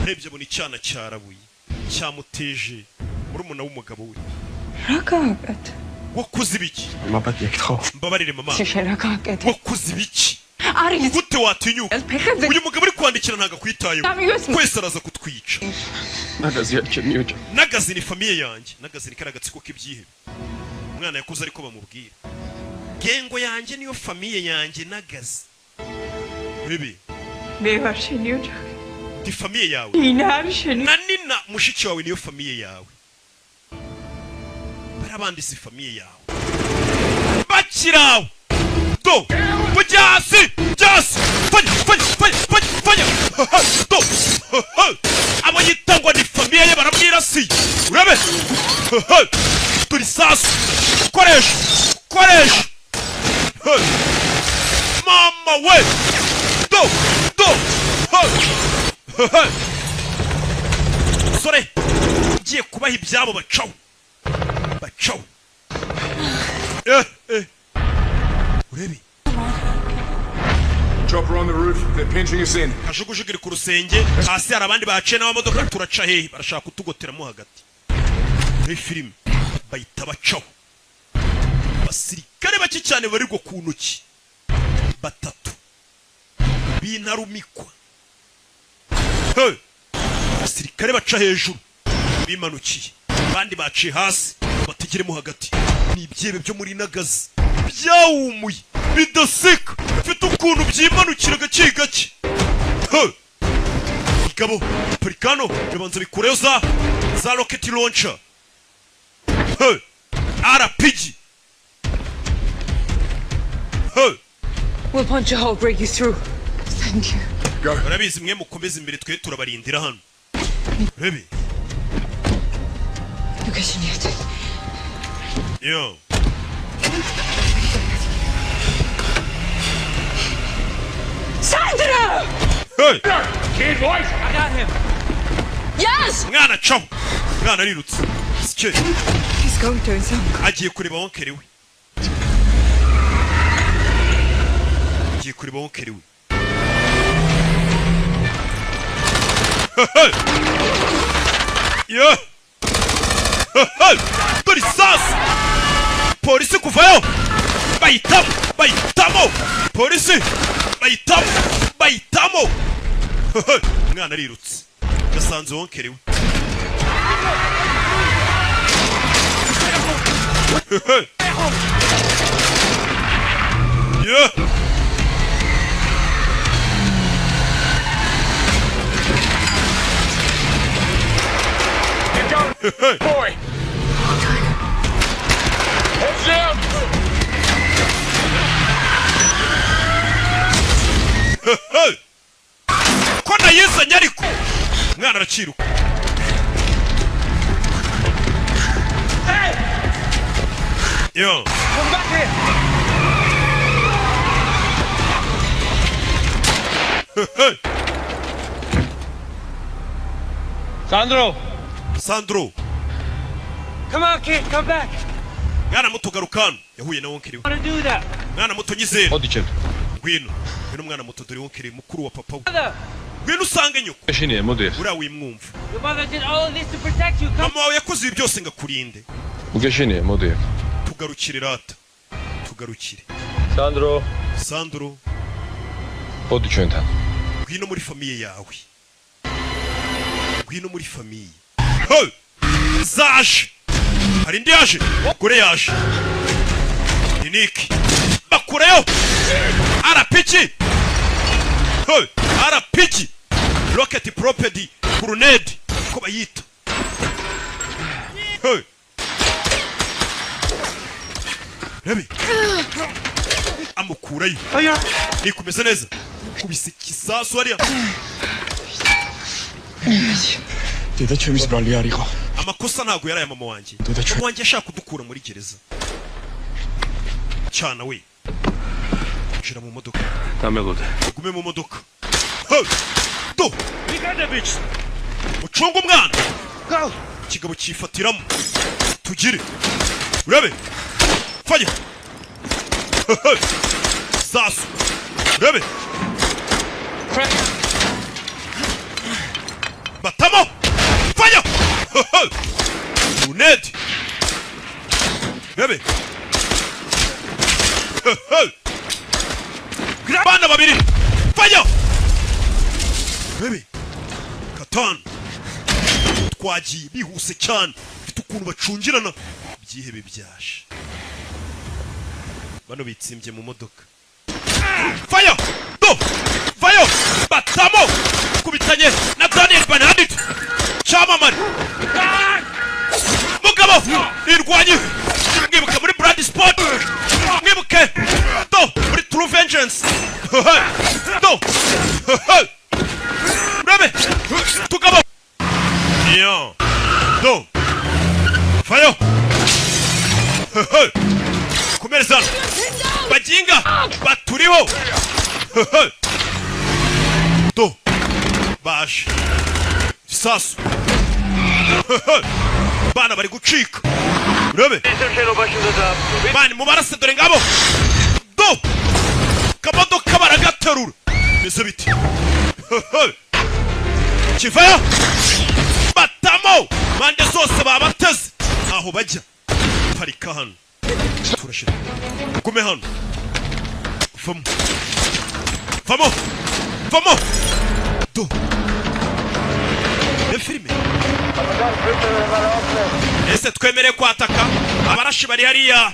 Arebye abona icyana cyarabuye cyamuteje murumuna w'umugabo we. Wakoze ibiki? Mbabarire mama. Wakoze ibiki? Gute watinyuka? Uyu mugabo uri kwandikira ntabwo akwitayeho, twese araza kutwica. Nagazi ni famille yanjye. Nagazi ni kariya gatsiko k'ibyihebe. Umwana yakuze ariko bamubwira gang yanjye niyo famille yanjye. Nagazi bibi ndi famille yawe na Nina mushiki wawe niyo famille yawe. Bari si famille yawe. Bakirawe do mujya hasi, jasi, fanya fanya fanya fanya fanya do. Abo yita ngo ni famille ye baramwirasiye. Urabe turi sasu, koresha, koresha mama we, do do. Sore ugiye kubaha ibyabo, bacaho, bacaho. Eh eh, urebe. Chopper on the roof. They're pinching us in. Kajugujugu iri ku rusenge hasi, hari abandi baciye n'amamodoka. Turaca hehe? Barashaka kutugoteramo hagati. Muri filime bahita bacaho. Abasirikare bake cyane barirwa ku ntoki, batatu b'intarumikwa. Hey! Abasirikare baca hejuru bimanukiye, abandi baciye hasi bategeremo hagati. Ni ibyebe byo muri Nagazi byawumuye bidaseka, bifite ukuntu byimanukira gake gake. Hey! Igabo parikano bibanza bikureyo za rocket launcher. Hey! RPG. Hey! We'll punch a hole, break you through. Thank you. Urabizi, mwe mukomeze imbere, twe turabarindira hano. Rebe. Location yet. Yo. Sandra! Hey! Kid voice! I got him. Yes! Mwana caho, mwana arirutse. Sike. He's going to his uncle. Agiye kureba oncle we, agiye kureba oncle we. Yo, dore isasu. Polisi kuvayo bahitamo, bahitamo polisi, bahitamo, bahitamo. Umwana arirutse, yasanze oncle we. Yeah. Boy! Heads down! Ko nayizanye ariko umwana araciruka. Yo. Come back here. Sandro! Sandro. Come on, kid, come back. Mwana muto, garuka hano. Yahuye na oncle we. I wanna do that. Mwana muto, nyizera, ngwino, ngwino mwana muto. Dore oncle mukuru wa papa we. Mother! Ngwino usange nyoko. Uriya wimwumva. Your mother did all of this to protect you. Come Mama wawe yakoze ibi byose ngo akurinde. Მოგეშინია, მოდი აქ. Tugarukire rata, tugarukire. სანდრო, Sandro, მოდი ჩვენთან. Ngwino muri famille yawe, ngwino muri famille. Hey! Zaje, hari indi yaje, kure yaje ni Nick. Bakureyo RPG. Hey! RPG, rocket propelled grenade ko bayita. Hey! Rabi amukurayo. Nikumeze neza, kubise ikisasu hariya. დედაჩემის ბრალი არ იყო. Amakosa ntabwo yari aya mama wanjye. Mama wanjye ashaka kudukura muri gereza cyana we. Shira mu modoka. დამელოდე. Gume mu modoka. Hey! Do mucunge umwana. Ikigabo cyifatiramo, tugire urabe faya sasu urabe batamo faya unedi urabe bana babiri faya urabe katanu. Twagiye bihuse cyane, bifite ukuntu bacungirana byihebe byaje. Bano bitsimbye mu modoka. Fire do fire batamo kubitanye na Daniel Bernadette cyamamare mugabo irwanye. Mwibuke muri Blood Sport, mwibuke do muri True Vengeance do Rabe tugabo. Yo do fire kumereza baginga baturiho do baje sasu. Bana bari gucika urabe bani mubarase dore ngabo do kamodoka baragaterura bimeze biti kivayo batamo mande zose babateze aho bajya. Parika hano, turashira, gume hano, vamo vamo vamo do ne filime. Ese twemereye kwataka abarashi bari hariya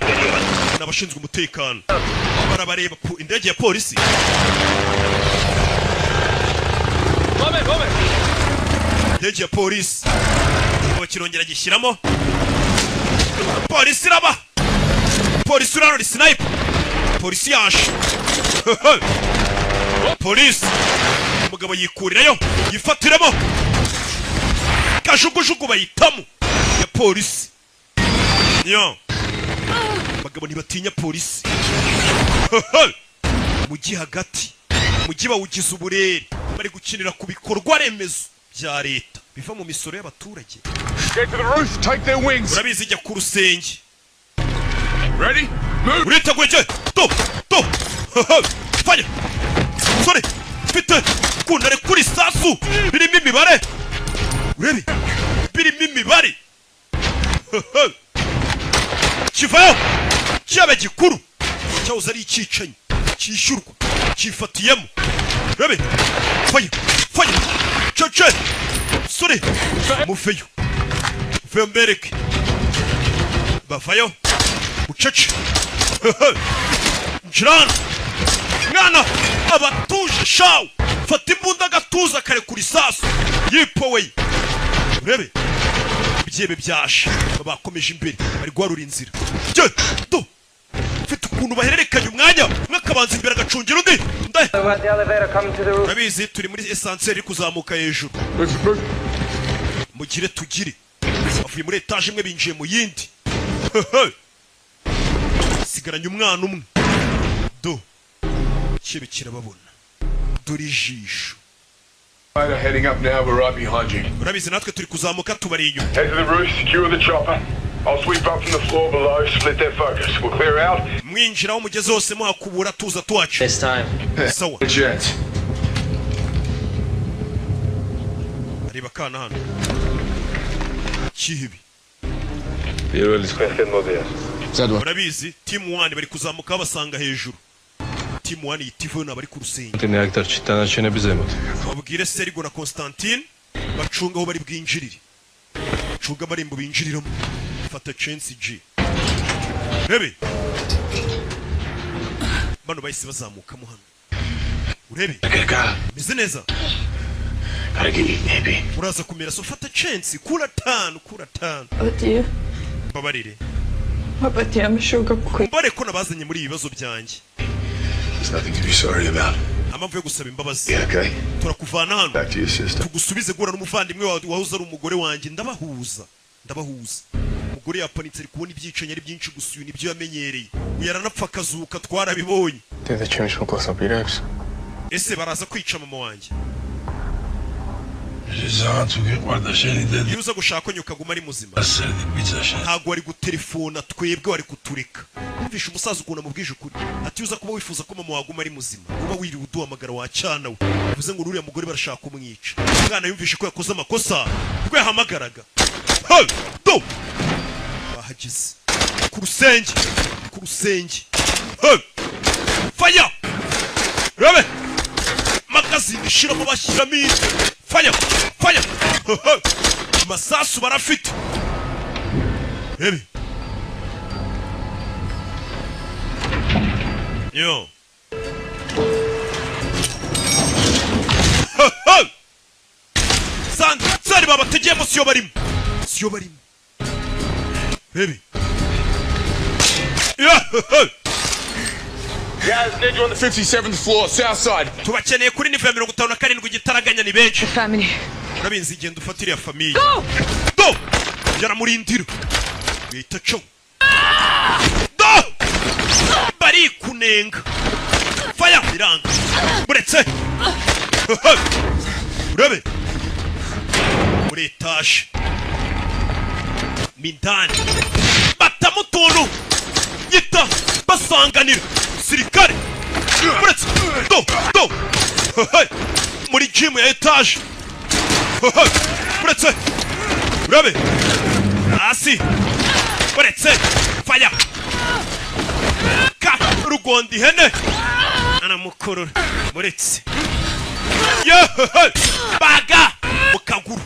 n'abashinzwe umutekano barabareba indege ya polisi. Indege ya polisi bakirongera gishyiramo polisi iraba polisi urarora sniper polisi yaje polisi. Umugabo yikurirayo yifatiramo kajugujugu bayitamo ya polisi. Yo abagabo ntibatinya polisi. Mujyi hagati, mujyi bawugize uburere, bari gukinira ku bikorwa remezo bya leta biva mu misoro y'abaturage. Get to the roof, take their wings. Urabizi ijya ku rusenge. Ready? Move. Uriteguye cye? Do do fire. Sorry, mfite kuntare kuri sasu birimo imibare. Urebe birimo imibare. Kivayo cyaba gikuru cyahoze ari icyicanyi cyishyurwa cyifatiyemo. Urebe fire fire cece. Sorry, mufeyo mufeyo mbereke bavayo bucece. Njirana mwana abatuje shawu fata imbunda agatuza kare kuri sasu yipoweye. Urebe ibyebe byashe bakomeje imbere bari guharura inzira. Do mfite ukuntu bahererekanya umwanya umwe akabanza imbere agacungira undi. Urabizi turi muri esanseri iri kuzamuka hejuru. Mugire tugire bavuye muri etaje imwe binjiye mu yindi. Sigaranye umwana umwe do kibe kirababona dore ijisho. Urabizi natwe turi kuzamuka tubari inyuma. Head to the roof, secure the chopper. I'll sweep up from the floor below, split their focus. We'll clear out. Mwinjira aho mugeze hose muhakubura tuza tuhaca. This time. Sawa. Areba kana hano. Kihibi. პირველი თქვენკენ მოდიან. Urabizi, team 1 bari kuzamuka babasanga hejuru. Team 1 yitivuye n'abari ku rusenge. კონტინე აქ დარჩით, დანარჩენები ზემოთ. Babwire Sergo na Constantine bacunga aho bari bwinjirire, bacunga amarembo binjiriramo. Fata chance G. Rebe bano bahise bazamukamo hano, urebe meze neza. Uraza kumera so, fata chance, kura tanu, kura tanu. Otiye. Mbabarire. Mabati amashuka. Mbare ko nabazanye muri ibi bibazo byanjye. There's nothing to be sorry about. Amamvu yo gusaba imbabazi. Yeah, okay. Turakuvana hano. Back to your sister. Tugusubize guhura n'umuvandimwe wawe wahoze ari umugore wanjye. Ndabahuza, ndabahuza. Umugore yapanitse, ari kubona ibyicanyi ari byinshi gusa, uyu nibyo yamenyereye. Uyu aranapfa akazuka, twarabibonye. დედა ჩემის მოკლას აპირებს? Ese baraza kwica mama wanjye? ძალიან თუ გიყვარდა შენი დედი, Iyo uza gushaka ko nyoko aguma ari muzima, ასერდი პიცა შენ. Ntabwo wari gutelefona twebwe, wari kutureka. Wumvishe umusaza ukuntu amubwije ukuri, ati iyo uza kuba wifuza ko mama waguma ari muzima, uba wiriwe uduhamagara wacana we. Bivuze ngo n'uriya mugore barashaka kumwica. Umwana yumvishe ko yakoze amakosa ubwo yahamagaraga. Hey! Do bahageze ku rusenge, ku rusenge. Hey! Fire! Rabe magazine ishiramo, bashyiramo indi. Fire, fire! Hey! Amasasu barafite. Rebe yo. Hey! Sari babategeyemo, siyo barimo, siyo barimo. Rebe. Yeah! Hey! Guys, need you on the 57th floor, south side. Tubakeneye kuri niveau ya 57 igitaraganya, ni benshi. Family. Urabizi, genda ufate iriya famille. Do yaramurindira bita co do bari kunenga. Fire, biranga buretse. Urabe muri etaje mindani batamo utuntu nyita basanganira sirikare buretse. Do do. Muri gym ya etaje buretse, urabe hasi buretse. Fire ka rugonda ihene aramukurura buretse. Yeee, baga mu kaguru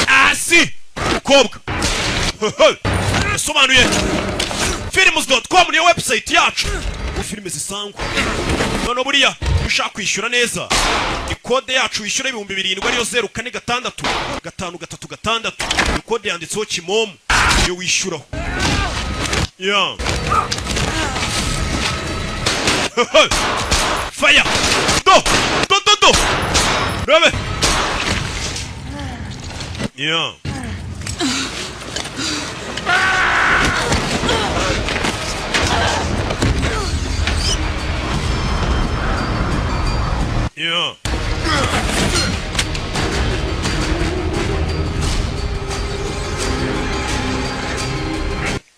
hasi mukobwa. Yasobanuye films.com niyo website yacu ubu filime zisangwa. Noneho buriya iyo ushaka kwishyura neza, ikode yacu wishyura 7000 ariyo 0466 536. Ikode yanditseho Kimomo, iyo wishyuraho. Yeah. Fire! Do! Do do do! Rabe! Yeah. Yeah.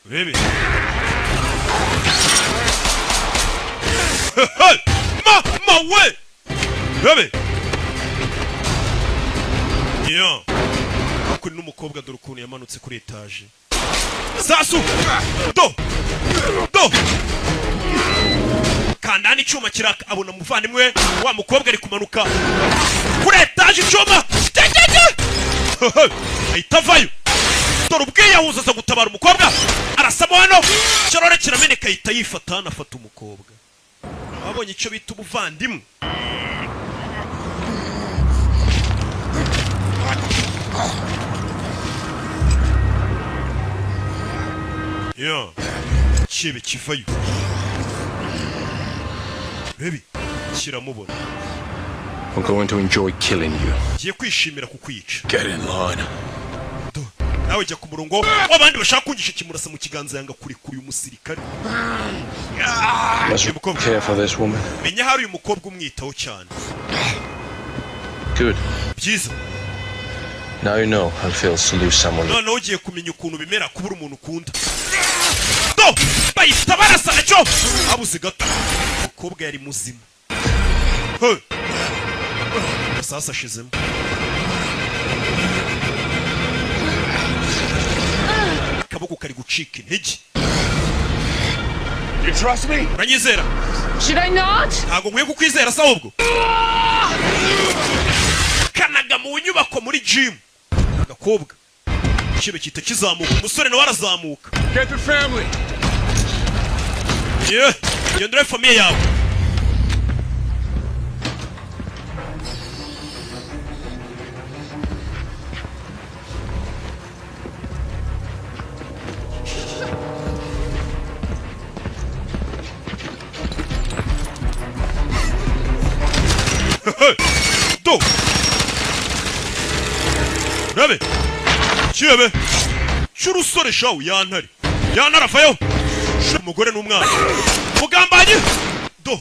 Baby. Ma ma we! Baby. Yeah. Kuri n'umukobwa, dore ukuntu yamanutse kuri etaje. Sasu! Do! Do! Kanda n'icyuma kiraka, abona umuvandimwe wa mukobwa ari kumanuka kuri etaje, icyuma Tete! Ahita avayo. Dore ubwiyahuza, aza gutabara umukobwa, arasamo hano, ikirore kirameneka, ahita yifata hano, afata umukobwa. Wabonye icyo bita ubuvandimwe. Yeah. Kibe kivayo. Baby, kiramubona. I'm going to enjoy killing you. Ngiye kwishimira kukwica. Get in line. Nawe jya ku murongo w'abandi bashaka kungisha. Kimurasa mu kiganza, yanga kurekura uyu musirikare. Must care for this woman. Menya hari uyu mukobwa umwitaho cyane. Good. Byiza. Now you know how it feels to lose someone. Noneho ugiye kumenya ukuntu bimera kubura umuntu ukunda. Do bahita barasa nacyo, abuze gato. Umukobwa yari muzima. Hey! Amasasu ashizemo. Akaboko kari gucika intege. You trust me? Uranyizera? Should I not? Ntabwo nkwiye kukwizera se ahubwo? Kanaga mu nyubako muri gym, agakobwa ikibe kita kizamuka, umusore nawe arazamuka. Get the family. Ye, genda urebe famille yawe. Do rabe kirebe cy'urusore shawu yantare yantare avayo, umugore n'umwana mugambanye. Do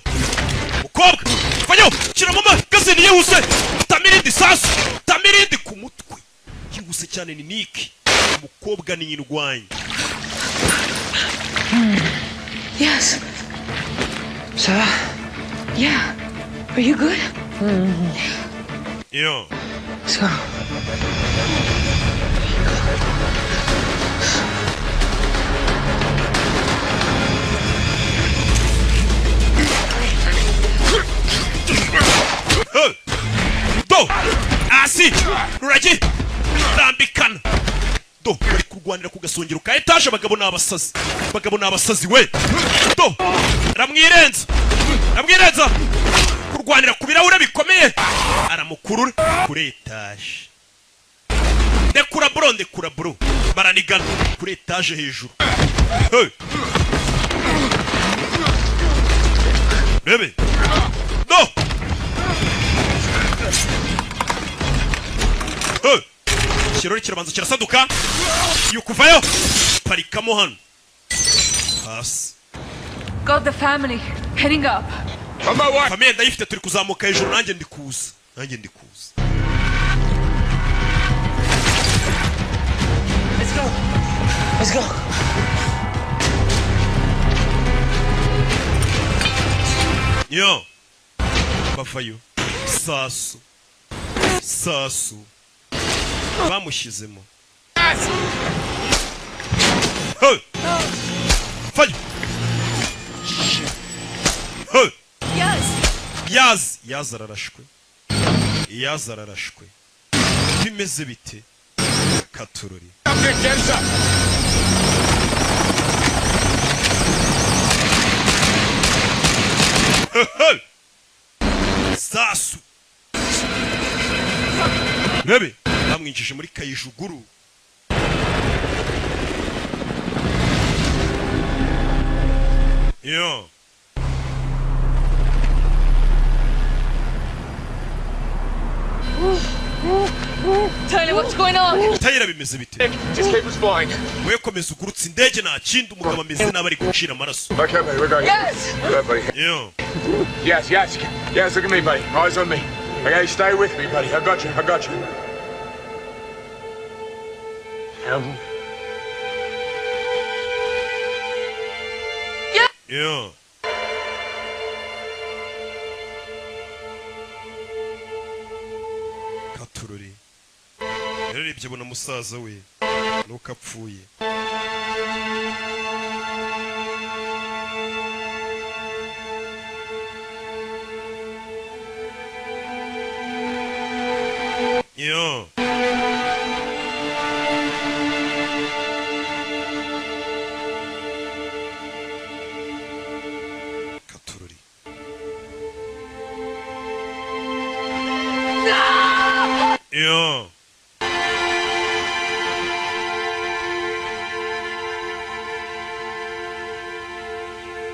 mukobwa vayo, shyira mu magazini yihuse, tamirindi sasu, tamirindi ku mutwe yihuse cyane. Ni Nick, umukobwa ni indwanyi. Yes. Ça va? Yeah. Are you good? Yo. Let's go. Hey! Do hasi ruragi rambikana. Do bari kurwanira ku gasongero ka etaje. Abagabo ni abasazi, abagabo ni abasazi we. Do ramwirenza, ramwirenza kurwanira ku birahure bikomeye, aramukurura kuri etaje. Ndekura bro, ndekura bro, baranigana kuri etaje hejuru. Hey! Bebe do. Hey! Ikirori kirabanza kirasaduka, yukuvayo parikamo hano hasi. Got the family. Heading up. On my way. Famille ndayifite, turi kuzamuka hejuru, nanjye ndi kuza, nanjye ndi kuza. Let's go. Let's go. Yo bavayo, sasu sasu bamushyizemo. Hey! Fayo. Hey! Yes. Yazi yazi ararashwe, yazi ararashwe, bimeze bite katurori? Up there, get up. Hey! Sasu rebe bamwinjije muri kayijuguru. Yo. Tyler, what's going on? Tyler bimeze bite? Just keep us flying. We komeza ugurutse indege, nta kindi. Umugabo ameze nabi, ari gucira amaraso. Okay, buddy, we're going. Yes. Good, buddy. Yo. Yes, yes. Yes, look at me, buddy. Eyes on me. Okay, stay with me, buddy. I got you. I got you. Yo. Katururi yararebye abona musaza we nuko apfuye. Yo. Katururi. Yo.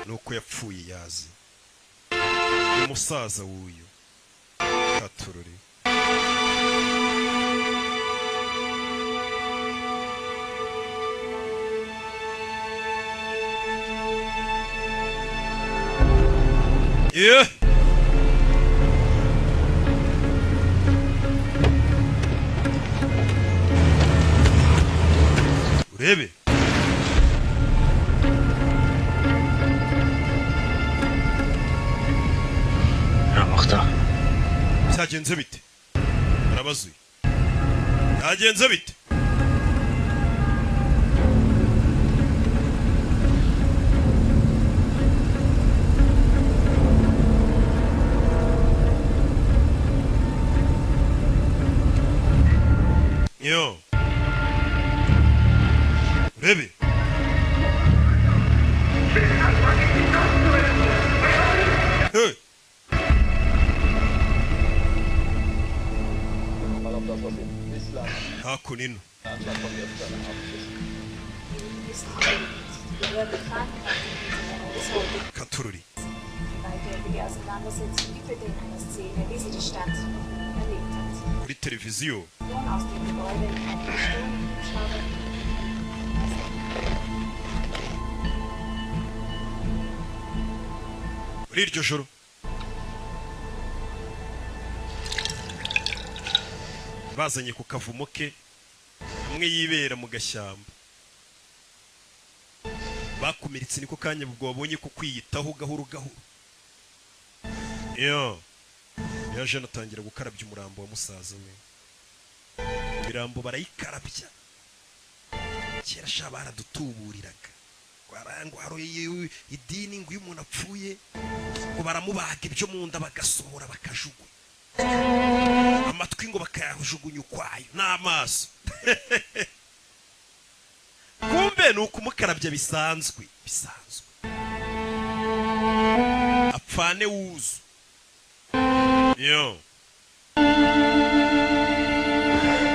Nuko yapfuye yazi. Ni musaza w'uyu. Katururi. Yeah. Urebe. Byagenze bite? Arabazuye. Byagenze bite? Yo urebe. Hey. Hakuno katururi. Kuri televiziyo muri iryo joro bazanye ku kavumo ke hamwe yibera mu gashyamba bakomeretse niko kanya ubwo babonye ko kwiyitaho gahoro gahoro. Yo yaje anatangira gukarabya umurambo wa musaza we. Imirambo barayikarabya kera sha baradutuburiraga ngo hari idini ngo iyo umuntu apfuye ngo baramubaga ibyo mu nda bagasohora bakajugunya amatwi ngo bakayajugunya ukwayo n'amaso. Kumbe ni ukumukarabya bisanzwe bisanzwe apfane wuzu. Yo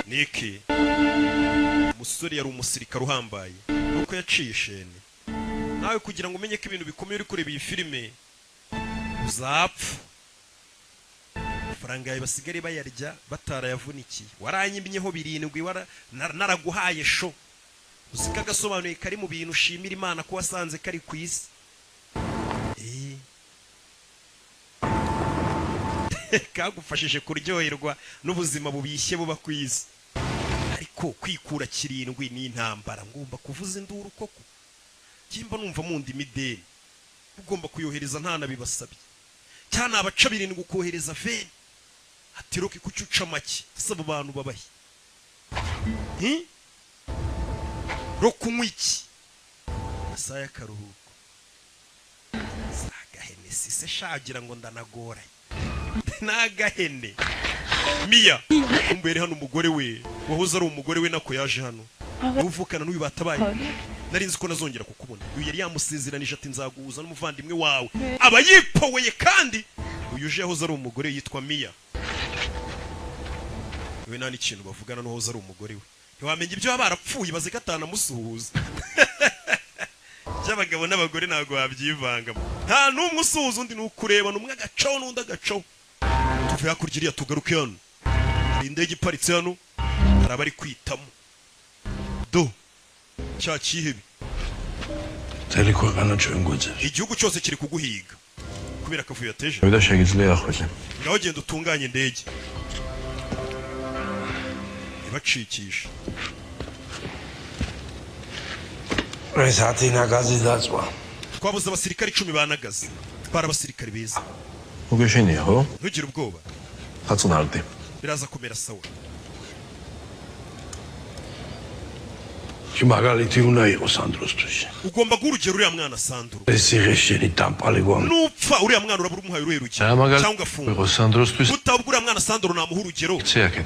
Niki umusore yari umusirikare uhambaye nuko yaciye ishene. Nawe kugira ngo umenye ko ibintu bikomeye uri kureba iyi filime uzapfa. Amafaranga yawe basigare bayarya batarayavunikiye. Waranyimyeho 7 naraguhaye sho. Uzika gasobanuye kari mu bintu ushimira Imana ko wasanze kari ku isi. Kagufashije kuryoherwa n'ubuzima bubishye buba ku isi. Ariko kwikura 7 ni intambara ngomba kuvuza induru koko. Kimba numva mundi mideni ugomba kuyohereza ntana bibasabye. Cyane abaca 7 kohereza veni. Atiroki kucyuca make sabo bantu babahi. Ro kunywa iki? Asaya karuhuko. Sagahene sise shagira ngo ndanagoranye. Nagahene. Mia umbere hano umugore we wahoze ari umugore we nako yaje hano. Uvukana n'uyu batabaye. Nari nzi ko nazongera kukubona. Uyu yari yamusezeranije ati nzaguhuza n'umuvandimwe wawe. Aba yipoweye kandi uyu uje yahoze ari umugore yitwa Mia. We nta n'ikintu bavugana n'uhoze ari umugore we. Ntiwamenya ibyo baba barapfuye bazigatana musuhuza. By'abagabo n'abagore ntago babyivangamo. Nta n'umwe usuhuza undi nukureba n'umwe agacaho n'undi agacaho. Tuve hakurya iriya tugaruke hano. Hari indege iparitse hano hari abari kwitamo. Do cya kihebe. Igihugu cyose kiri kuguhiga kubera akavuyo yateje. Ngaho genda utunganye indege. Ibacikisha. Twabuze abasirikare 10 ba Nagazi. Twari abasirikare beza. Ntugire ubwoba. Biraza kumera sawa. Ugomba guha urugero uriya mwana Sandro. Nupfa uriya mwana urabura umuhaye uruhe rugero cyangwa ugafunga. Utabwo uriya mwana Sandro namuha urugero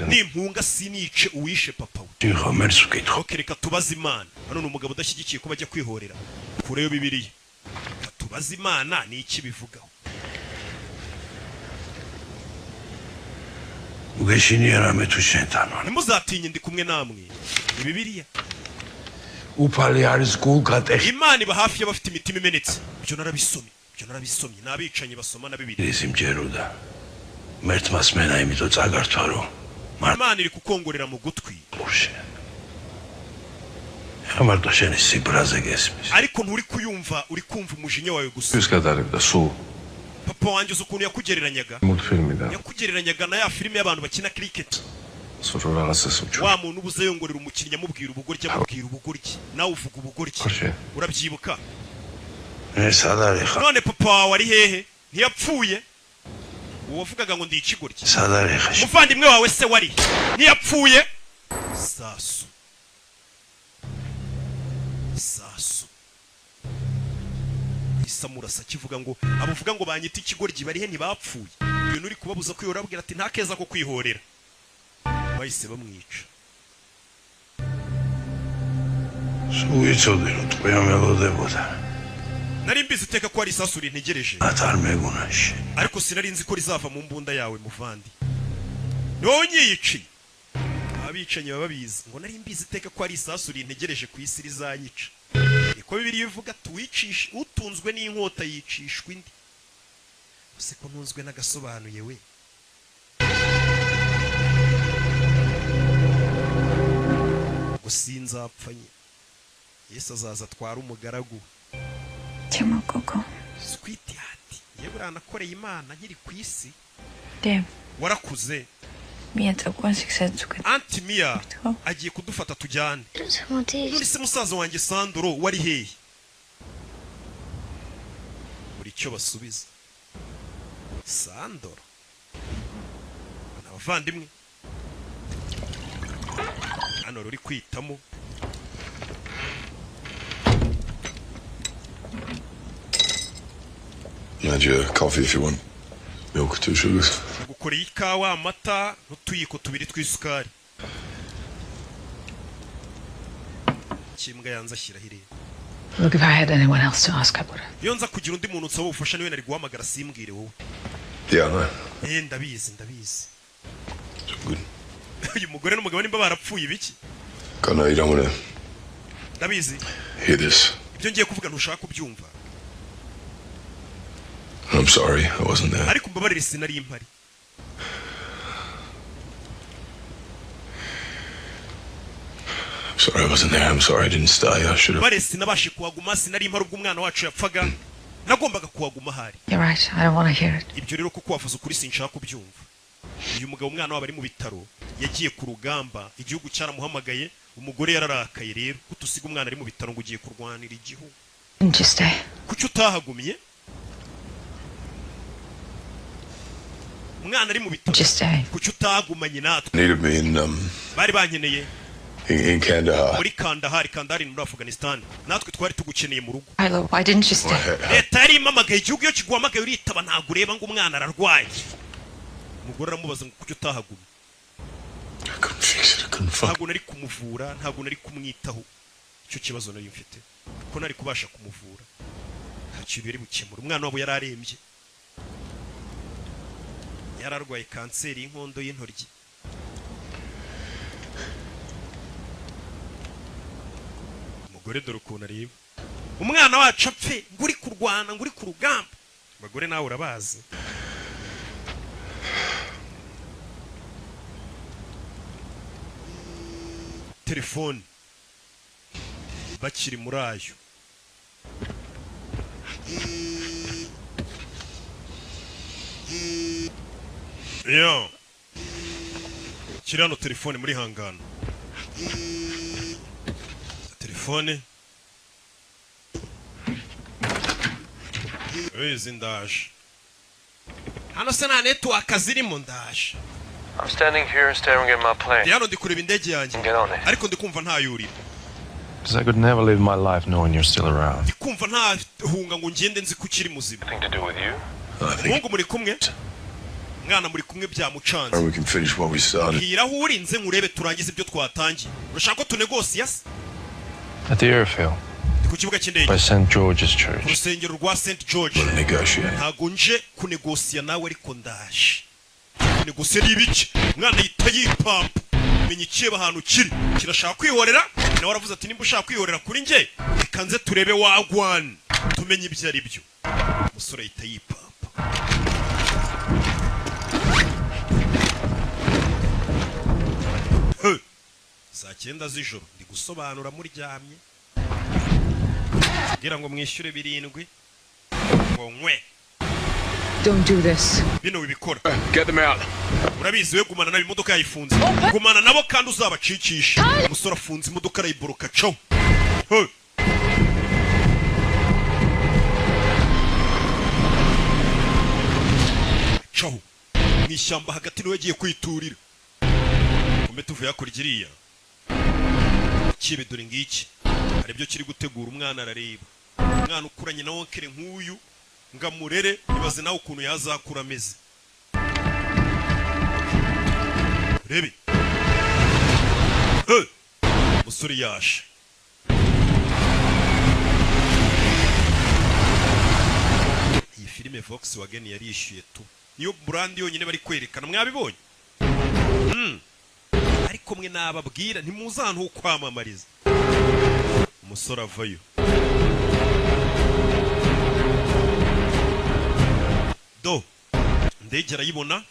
nimpunga sinice uwishe papa we. Ok, reka tubaze Imana. Hano ni umugabo udashyigikiye ko bajya kwihorera. Kureyo Bibiliya. Reka tubaze Imana ni iki bivugaho. Ntimuzatinye ndi kumwe namwe. Ni Bibiliya. Imana iba hafi y'abafite imitima imenetse. Ibyo narabisomye, ibyo narabisomye. N'abicanyi basoma na Bibiliya. Imana iri kukongorera mu gutwi. Ariko nturi kuyumva, uri kumva umujinya wawe gusa. Papa wanjye uzi ukuntu yakugereranyaga? Yakugereranyaga na ya filime y'abantu bakina cricket. Wa muntu ubuze yongorera umukinnyi amubwira ubugoryi amubwira ubugoryi nawe uvuga ubugoryi. Urabyibuka? None papa wawe ari hehe? Ntiyapfuye? Uwavugaga ngo ndi ikigoryi. Umuvandimwe wawe se wari? Ntiyapfuye? Sasu. Sasu. Isamurasa kivuga ngo abuvuga ngo banyita ikigoryi bari he ntibapfuye. Ibintu uri kubabuza kwihorera abwira ati nta keza ko kwihorera. Bahise bamwica. სულ ვიცოდი, რომ ტყვია მელოდებოდა. Nari mbizi iteka ko ari isasu rintegereje. რაც არ მეგონა შენ. Ariko sinari nzi ko rizava mu mbunda yawe, muvandi. Ni wowe unyiyiciye. Abicanyi baba babizi ngo nari mbizi iteka ko ari isasu rintegereje ku isi rizanyica. Niko Bibiliya ivuga, tuwicisha utunzwe n'inkota yicishwa indi. Use ko ntunzwe n'agasobanuye we. Gusinzapfanye Yesu azaza atwara umugaragu. ჩემო გოგო. Sweetheart, yewe uranakoreye Imana nkiri ku isi. Damn. Warakuze. მია წაგვანს იქ სადაც უკვე Auntie Mia agiye kudufata tujyane. None se musaza wanjye Sandro wari hehe? Buri cyo basubiza, Sandro ni abavandimwe. Hano ruri kwitamo. Add your coffee if you want. Milk, two sugars. Gukoreye ikawa, amata n'utuyiko tubiri tw'isukari. Kimbwa yanze ashyiraho irebe. Look, if I had anyone else to ask, I would have. Iyo nza kugira undi muntu nsaba ubufasha, niwe nari guhamagara, simbwire wowe. Yeah, I know. Eh, ndabizi, ndabizi. Good. Uyu mugore n'umugabo nimba barapfuye ibiki. God, no, you don't want to Ndabizi. hear this. Ibyo ngiye kuvuga ntushaka kubyumva. I'm sorry, I wasn't there. Ariko mbabarire, sinari mpari. I'm sorry I wasn't there. I'm sorry I didn't stay. I should have. Mbabarire, sinabashe kuhaguma, sinari mpari ubwo umwana wacu yapfaga. Nagombaga kuhaguma ahari. You're right. I don't want to hear it. Ibyo rero kuko wavuze ukuri, sinshaka kubyumva. Uyu mugabo, umwana wabo ari mu bitaro, yagiye ku rugamba, igihugu cyaramuhamagaye. Umugore yararakaye rero, kutusiga umwana ari mu bitaro ngo ugiye kurwanira igihugu. Didn't you stay? Kuki utahagumye umwana ari mu bitaro? Just stay. Kuki utahagumanye natwe? Needed me in Bari bankeneye in Kandahar. muri Kandahar. Kandahar ni muri Afghanistan. Natwe twari tugukeneye mu rugo. Tyler, why didn't you stay? Leta yari impamagaye. Igihugu iyo kiguhamagaye uritaba, ntabwo ureba ngo umwana ararwaye. Umugore aramubaza ngo kuki utahagumye? Ntabwo nari kumuvura, ntabwo nari kumwitaho. Icyo kibazo nari mfite ko nari kubasha kumuvura, nta kintu yari bukemura. Umwana wabo yari arembye, yari arwaye kanseri y'inkondo y'intoryi. Umugore dore ukuntu areba, umwana wacu apfe ngo uri kurwana, ngo uri ku rugamba. Abagore nawe urabazi. Telefone bakiri muri ayo. Yo, kiri hano telefone muri hangano, telefone wizi. Ndaje hano se, nta network zirimo, ndaje. I'm standing here staring at my plane. Ndi hano, ndi kureba indege yanjye. Get on it. Ariko ndi kumva ntayurira. Because I could never live my life knowing you're still around. Ndi kumva ntahunga ngo ngende nzi ko ukiri muzima. Nothing to do with you. Umuhungu muri kumwe, mwana muri kumwe, byamucanze. We can finish what we started. Mbwira aho uri nze nkurebe turangize ibyo twatangiye. Urashaka ko tunegosiya se? At the airfield. Ndi ku kibuga cy'indege. By St. George's Ku Church. rusengero rwa St George. Negotiate. Ntago nje kunegosiya nawe, ariko ndaje. Kunegosiya ni ibiki? Umwana yita yipampa, menya ikireba ahantu kiri kirashaka kwihorera. Nawe aravuze ati nimba ushaka kwihorera kuri njye, reka nze turebe wagwan, tumenye ibyo ari byo. Umusore ahita yipampa. He! Saa 9 z'ijoro, ndi gusobanura muryamye kugira ngo mwishyure 7 ngo nkwe. Don't do this. Bino wibikora. Get them out. Urabizi we, gumana nabo. Imodoka yayifunze, gumana nabo kandi uzabacikisha. Umusore afunze imodoka, arayiboroka caho. He! Caho mu ishyamba hagati, niwe yagiye kwiturira. Kumbe tuvuye hakurya iriya kibe, dore ngiki, hari ibyo kiri gutegura. Umwana arareba, umwana ukuranye na wonkere nk'uyu ngo amurere, ibaze nawe ukuntu yazakura ameze. Rebe. He! Umusore yaje. Filime Volkswagen yarishyuye tu, niyo brand yonyine bari kwerekana, mwabibonye. Ariko mwe nababwira ntimuzi ahantu ho kwamamariza. Umusore avayo, do indege arayibona.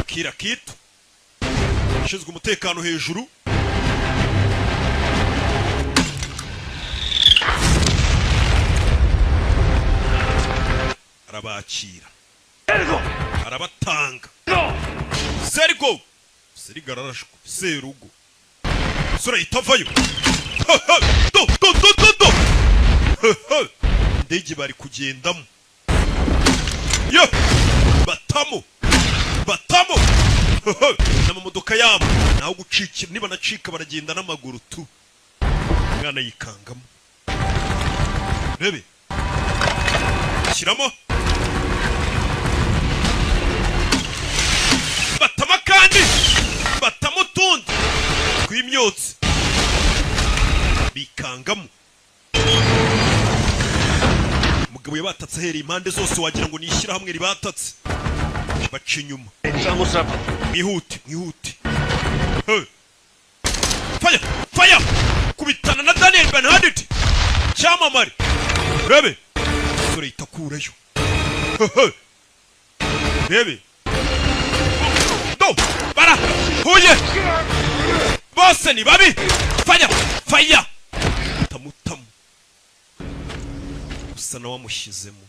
Kira kitu ushinzwe umutekano hejuru. Arabakira, arabatanga. Sergo Seriga ararashwe. Serugo sura itavayo. Do do do do do. Indege bari kugendamo yo, batamo batamo n'amamodoka yabo, naho gucikira niba nacika baragenda n'amaguru tu. Umwana yikangamo, rebe shyiramo batama kandi batamo utundi tw'imyotsi, bikangamo. Umugabo yabatatse ahereye impande zose, wagira ngo ni ishyirahamwe ribatatse. Baca inyuma, mwihute mwihute. Fire fire, kubitana na Daniel Bernhardt cyamamare. Rebe sore itakurayo. Rebe do bara huye bose ni babi. Fire fire, tamutamu usa na wamushyizemo,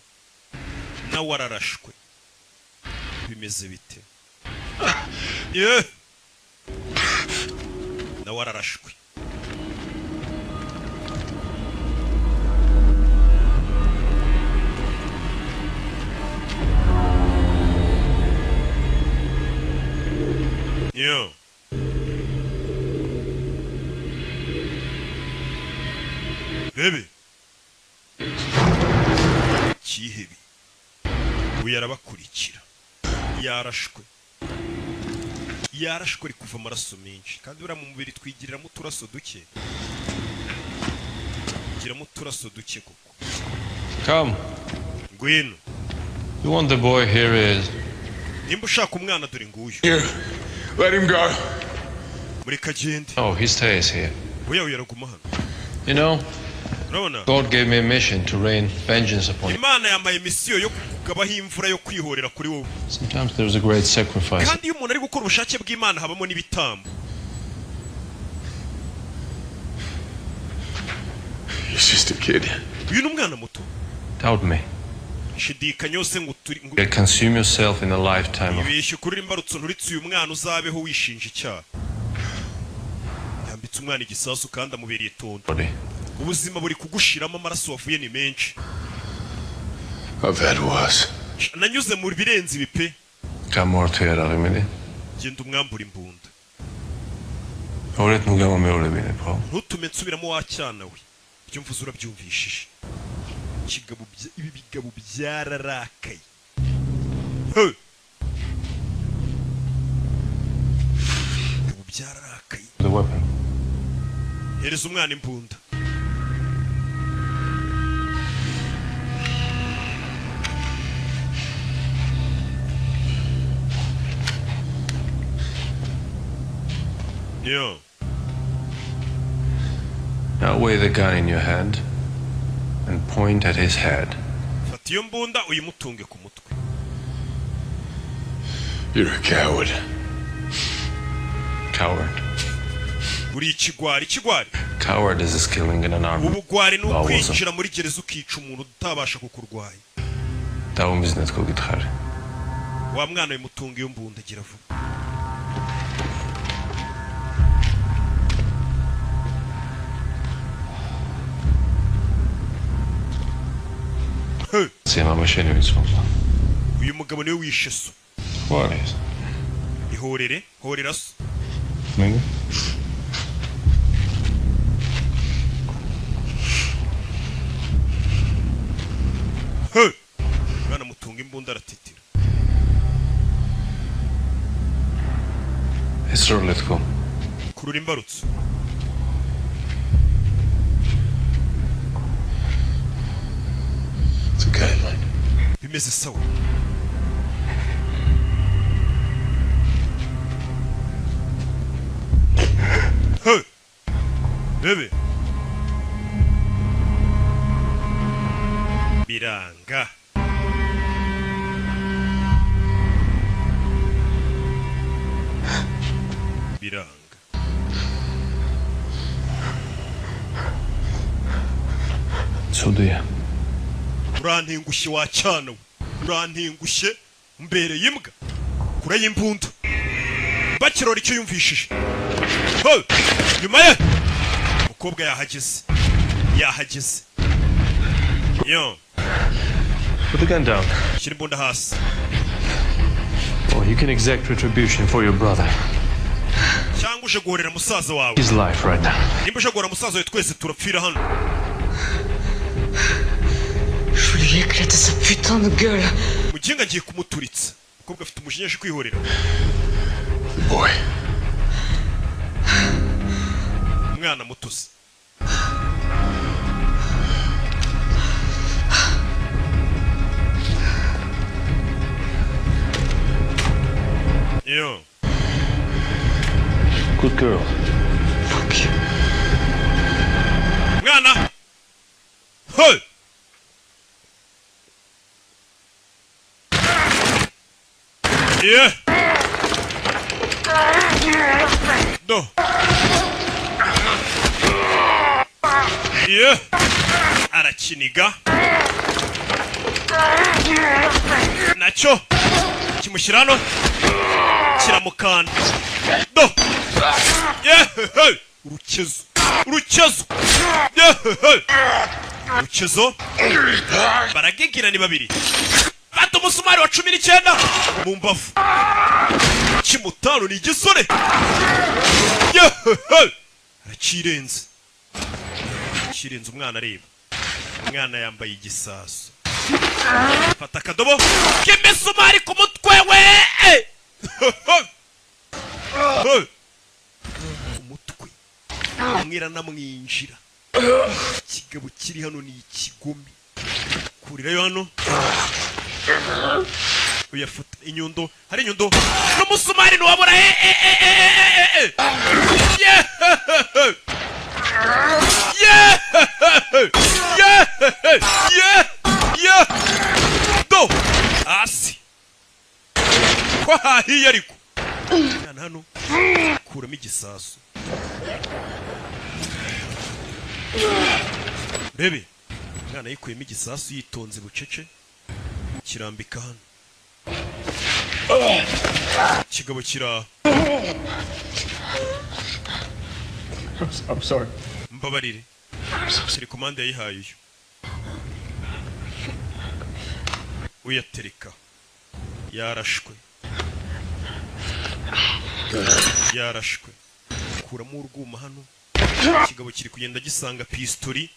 nawe ararashwe. Bimeze bite? Ye nawe ararashwe. Yo bebe kihebi uyu arabakurikira. Yarashwe, yarashwe ari kuva amaraso menshi, kandi buriya mu mubiri twigiriramo uturaso duke, giramo uturaso duke koko. Come. Ngwino. You want the boy here is. Nimba ushaka umwana dore nguyu. Here. Let him go. Mureka agende. Oh, he stays here. Oya oya, araguma hano. You know, Urabona? God gave me a mission to rain vengeance upon you. Imana yambaye misiyo yo kugabaho imvura yo kwihorera kuri wowe. Sometimes there's a great sacrifice. Kandi iyo umuntu ari gukora ubushake bw'Imana habamo n'ibitambo. He's just a kid. Uyu ni umwana muto. Doubt me. Shidikanya yose ngo turi ngo You consume yourself in a lifetime of ibeshye kuri imbarutso nturitse uyu mwana uzabeho wishinja icyaha. Yambitse umwana igisasu kandi amubereye itondo. body. Ubuzima buri kugushiramo, amaraso wavuye ni menshi. I've had worse. Nanyuze mu birenze ibi pe. გამორთე არ აღიმედი. Genda umwambura imbunda. ორეთ ნუ გამომეორებინებ, ხო? Ntutume nsubiramo wa cyana we. Ibyo mvuze urabyumvishije. Kigabo ibi bigabo byararakaye. He! Bigabo byararakaye. The weapon. Hereza umwana imbunda. Yo. Now weigh the gun in your hand and point at his head. Fata iyo mbunda uyimutunge ku mutwe. You're a coward. Coward. Uri ikigwari, ikigwari. Coward is killing in an army. Ubugwari ni ukwinjira muri gereza ukica umuntu utabasha kukurwanya. დაუმიზნეთ გოგითხარი. Wa mwana we mutunga iyo mbunda gira vuba. Მამა შენი ვიცხობა. Uyu mugabo niwe wishe so. ხო არის? Ihorere, horera so. მე? He! Mwana mutunga imbunda aratitira. ეს როლე თქო. Kurura imbarutso. It's a okay, mate. Bimeze sawa. Hey! Bebe. Biranga. Biranga. Ცუდია. Urantengushye wa cyana we. Urantengushye mbereye imbwa. Kure y'imbunda. Bakirora icyo yumvishije. Hey! Nyuma ye umukobwa yahageze. Yahageze. Yo. Put the gun down. Shyira imbunda hasi. Or you can exact retribution for your brother. Cyangwa uje guhorera musaza wawe. His life right now. Nimba uje guhora musaza wawe twese turapfira hano. Je voulais lui éclater sa putain de gueule. Muginga ngiye kumuturitsa. Umukobwa afite umujinya aje kwihorera. Boy. Umwana muto se. Yo. Good girl. Fuck you. Mwana. Hey! Yeah. Do. Yeah. Arakiniga. Nacyo kimushyira hano kiramukanda. Do. Yeah. Hey. Urukezo. Urukezo. Yeah. Hey. Urukezo. Baragigira ni babiri. Fata umusumari wa 19 mu mbavu. Kimutano ni igisore. Yeah. Hey. Arakirenze. Kirenze umwana areba. Umwana yambaye igisasu. Fata akadobo k'imisumari ku mutwe we. Umutwe. Umwira namwinjira. Ikigabo kiri hano ni ikigome. Kurirayo hano. Uyafata inyundo. Hari inyundo. N'umusumari ntiwabura. Yeah! Yeah! Yeah! Yeah! Yeah! Do! Hasi. Ko hahiye ariko. Mwana hano kuramo igisasu. Bebe, mwana yikuyemo igisasu yitonze bucece kirambika hano. Kigabo kira. I'm sorry. Mbabarire. Telekomande yayihaye uyu. Uyatereka. Yarashwe. Yarashwe. Kuramo urwuma hano. Ikigabo kiri kugenda gisanga pistori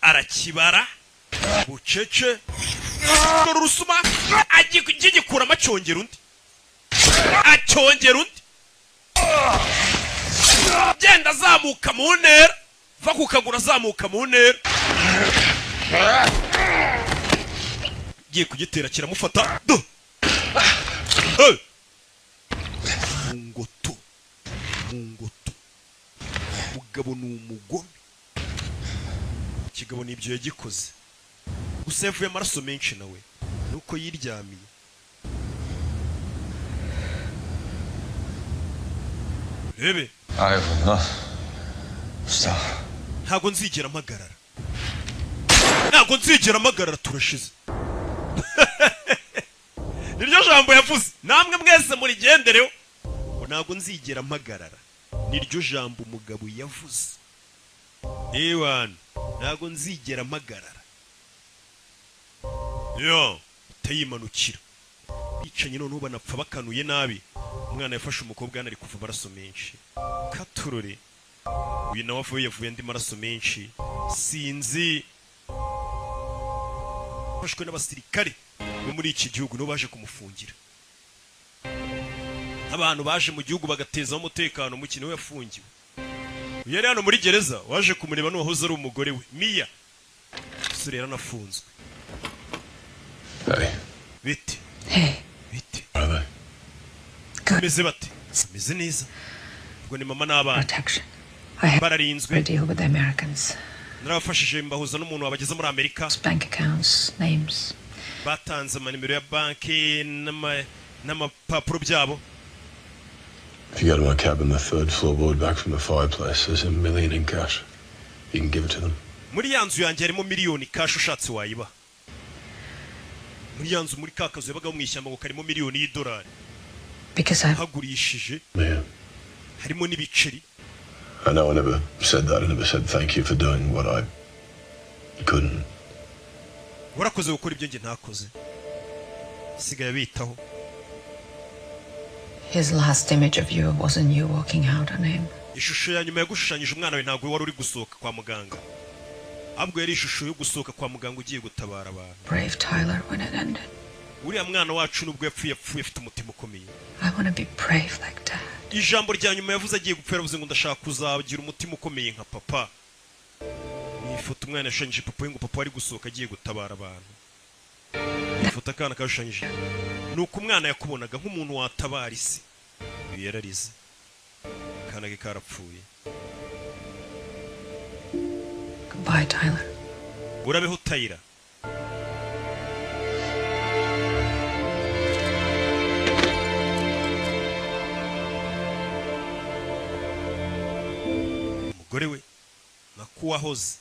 arakibara bucece. Dore urusuma agikuramo acyongera undi. Acyongera undi. Genda azamuka mu ntera. Va ku kaguru azamuka mu ntera. Giye kugitera kiramufata. Do. Hey! Mungoto. Mungoto. Mugabo ni umugome. Kigabo nibyo yagikoze. Gusa yavuye amaraso menshi nawe. Nuko yiryamiye. Rebe. I will not stop. Ntago nzigera mpagarara. Ntago nzigera mpagarara turashize. Niryo jambo yavuze. Namwe mwese murigendereho. Ngo ntago nzigera mpagarara. Niryo jambo umugabo yavuze. Ewan, ntago nzigera mpagarara. Yo, tayimanukira. Bicanye none banapfa bakanuye nabi. Umwana yafashe umukobwa ari kuva amaraso menshi. Katurore. Uyu nawe avuye yavuye andi maraso menshi. Sinzi. Afashwe n'abasirikare bo muri iki gihugu no baje kumufungira. Abantu baje mu gihugu bagateza umutekano mukino we yafungiwe. Uyu yari hano muri gereza waje kumureba n'uwahoze ari umugore we Mia. Sore yaranafunzwe. Hey. Bite? Hey. Bite? Are they? Bameze bate? Bameze neza. Ubwo ni mama n'abana. Protection. I had Bararinzwe. a deal with the Americans. Narabafashije mbahuza n'umuntu wabageza muri Amerika. Bank accounts, names. Batanze amanimero ya banki n'amapapuro byabo. If you go to my cabin, the third floorboard back from the fireplace, there's 1 million in cash. You can give it to them. Muri ya nzu yanjye harimo miliyoni cash, ushatse wayiba. Muri ya nzu, muri ka kazu yabagamo mu ishyamba, ngo karimo miliyoni y'idolari. Because I Hagurishije. Yeah. Harimo n'ibiceri. I know I never said that. I never said thank you for doing what I couldn't. Warakoze gukora ibyo njye ntakoze. Sigaye bitaho. His last image of you wasn't you walking out on him. Ishusho ya nyuma yagushushanyije umwana we ntabwo wari uri gusohoka kwa muganga, ahubwo yari ishusho yo gusohoka kwa muganga ugiye gutabara abantu. Brave Tyler when it ended. Uriya mwana wacu nubwo yapfuye, yapfuye afite umutima ukomeye. I want to be brave like Dad. Ijambo rya nyuma yavuze agiye gupfa, yaravuze ngo ndashaka kuzagira umutima ukomeye nka papa. Ni ifoto umwana yashushanyije papa we, ngo papa ari gusohoka agiye gutabara abantu. Ifoto akana kashushanyije ni uko umwana yakubonaga nk'umuntu watabara isi. Ibi yararize, akana ke karapfuye. Goodbye, Tyler. Urabeho, Tyler. Umugore we nakuwahoze.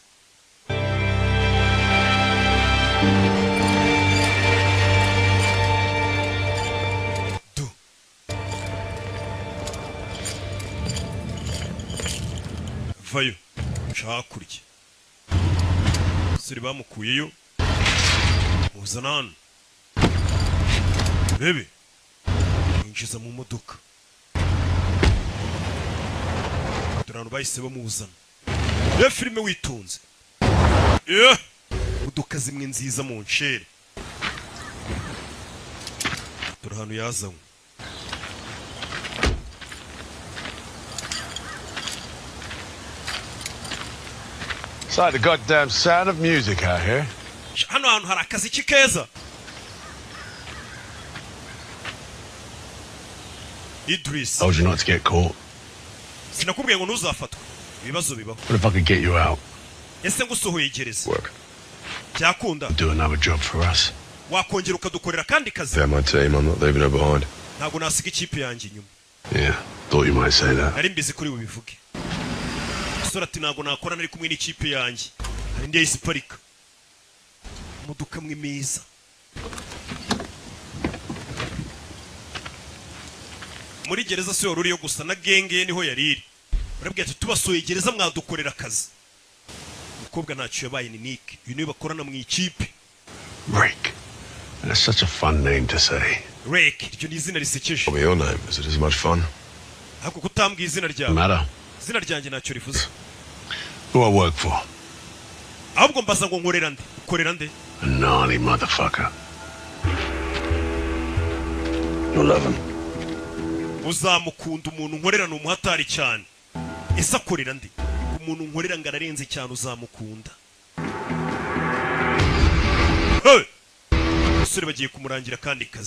Du vayo nca hakurya. Abasore bamukuyeyo, muzana hano bebe, yinjiza mu modoka. Dore ahantu bahise bamuzana. Reba filime witonze. Yeah! Imodoka zimwe nziza mu ncere. Dore ahantu yazanywe. It's like the goddamn Sound of Music out here. Hano hantu hari akaziki keza. Idris. Told you not to get caught. Sinakubwiye ngo ntuzafatwe? Ibibazo bibaho. What if I could get you out? Ese ngusohoye gereza byakunda? Do another job for us. Wakongera ukadukorera akandi kazi? Yeah, my team. I'm not leaving her behind. Ntabwo nasiga ikipe yanjye inyuma. Yeah, thought you might say that. Nari mbizi kuri bubivuge. Umusore ati ntabwo nakora nari kumwe n'ikipe yanjye. Hari indi yahise iparika, imodoka amwe meza. Muri gereza si wari uriyo gusa, na gang ye niho yari iri. Barabwira ati tubasuye gereza, mwadukorera akazi. Umukobwa ntacyo yabaye, ni Nick, uyu niwe bakorana mu ikipe. Rick. That's such a fun name to say. Rick, iryo ni izina risekeje. Tell me your name. Is it as much fun? Ariko kutambwiye izina ryawe? Matter. Izina ryanjye ntacyo rivuze. Who I work for? Ahubwo mbaza ngo nkorera nde, ukorera nde? A gnarly motherfucker. You'll love him. Uzamukunda. Umuntu nkorera ni umuhatari cyane. Ese akorera nde? Umuntu nkorera ngo ararenze cyane, uzamukunda. Hey! Umusore bagiye kumurangira akandi kazi.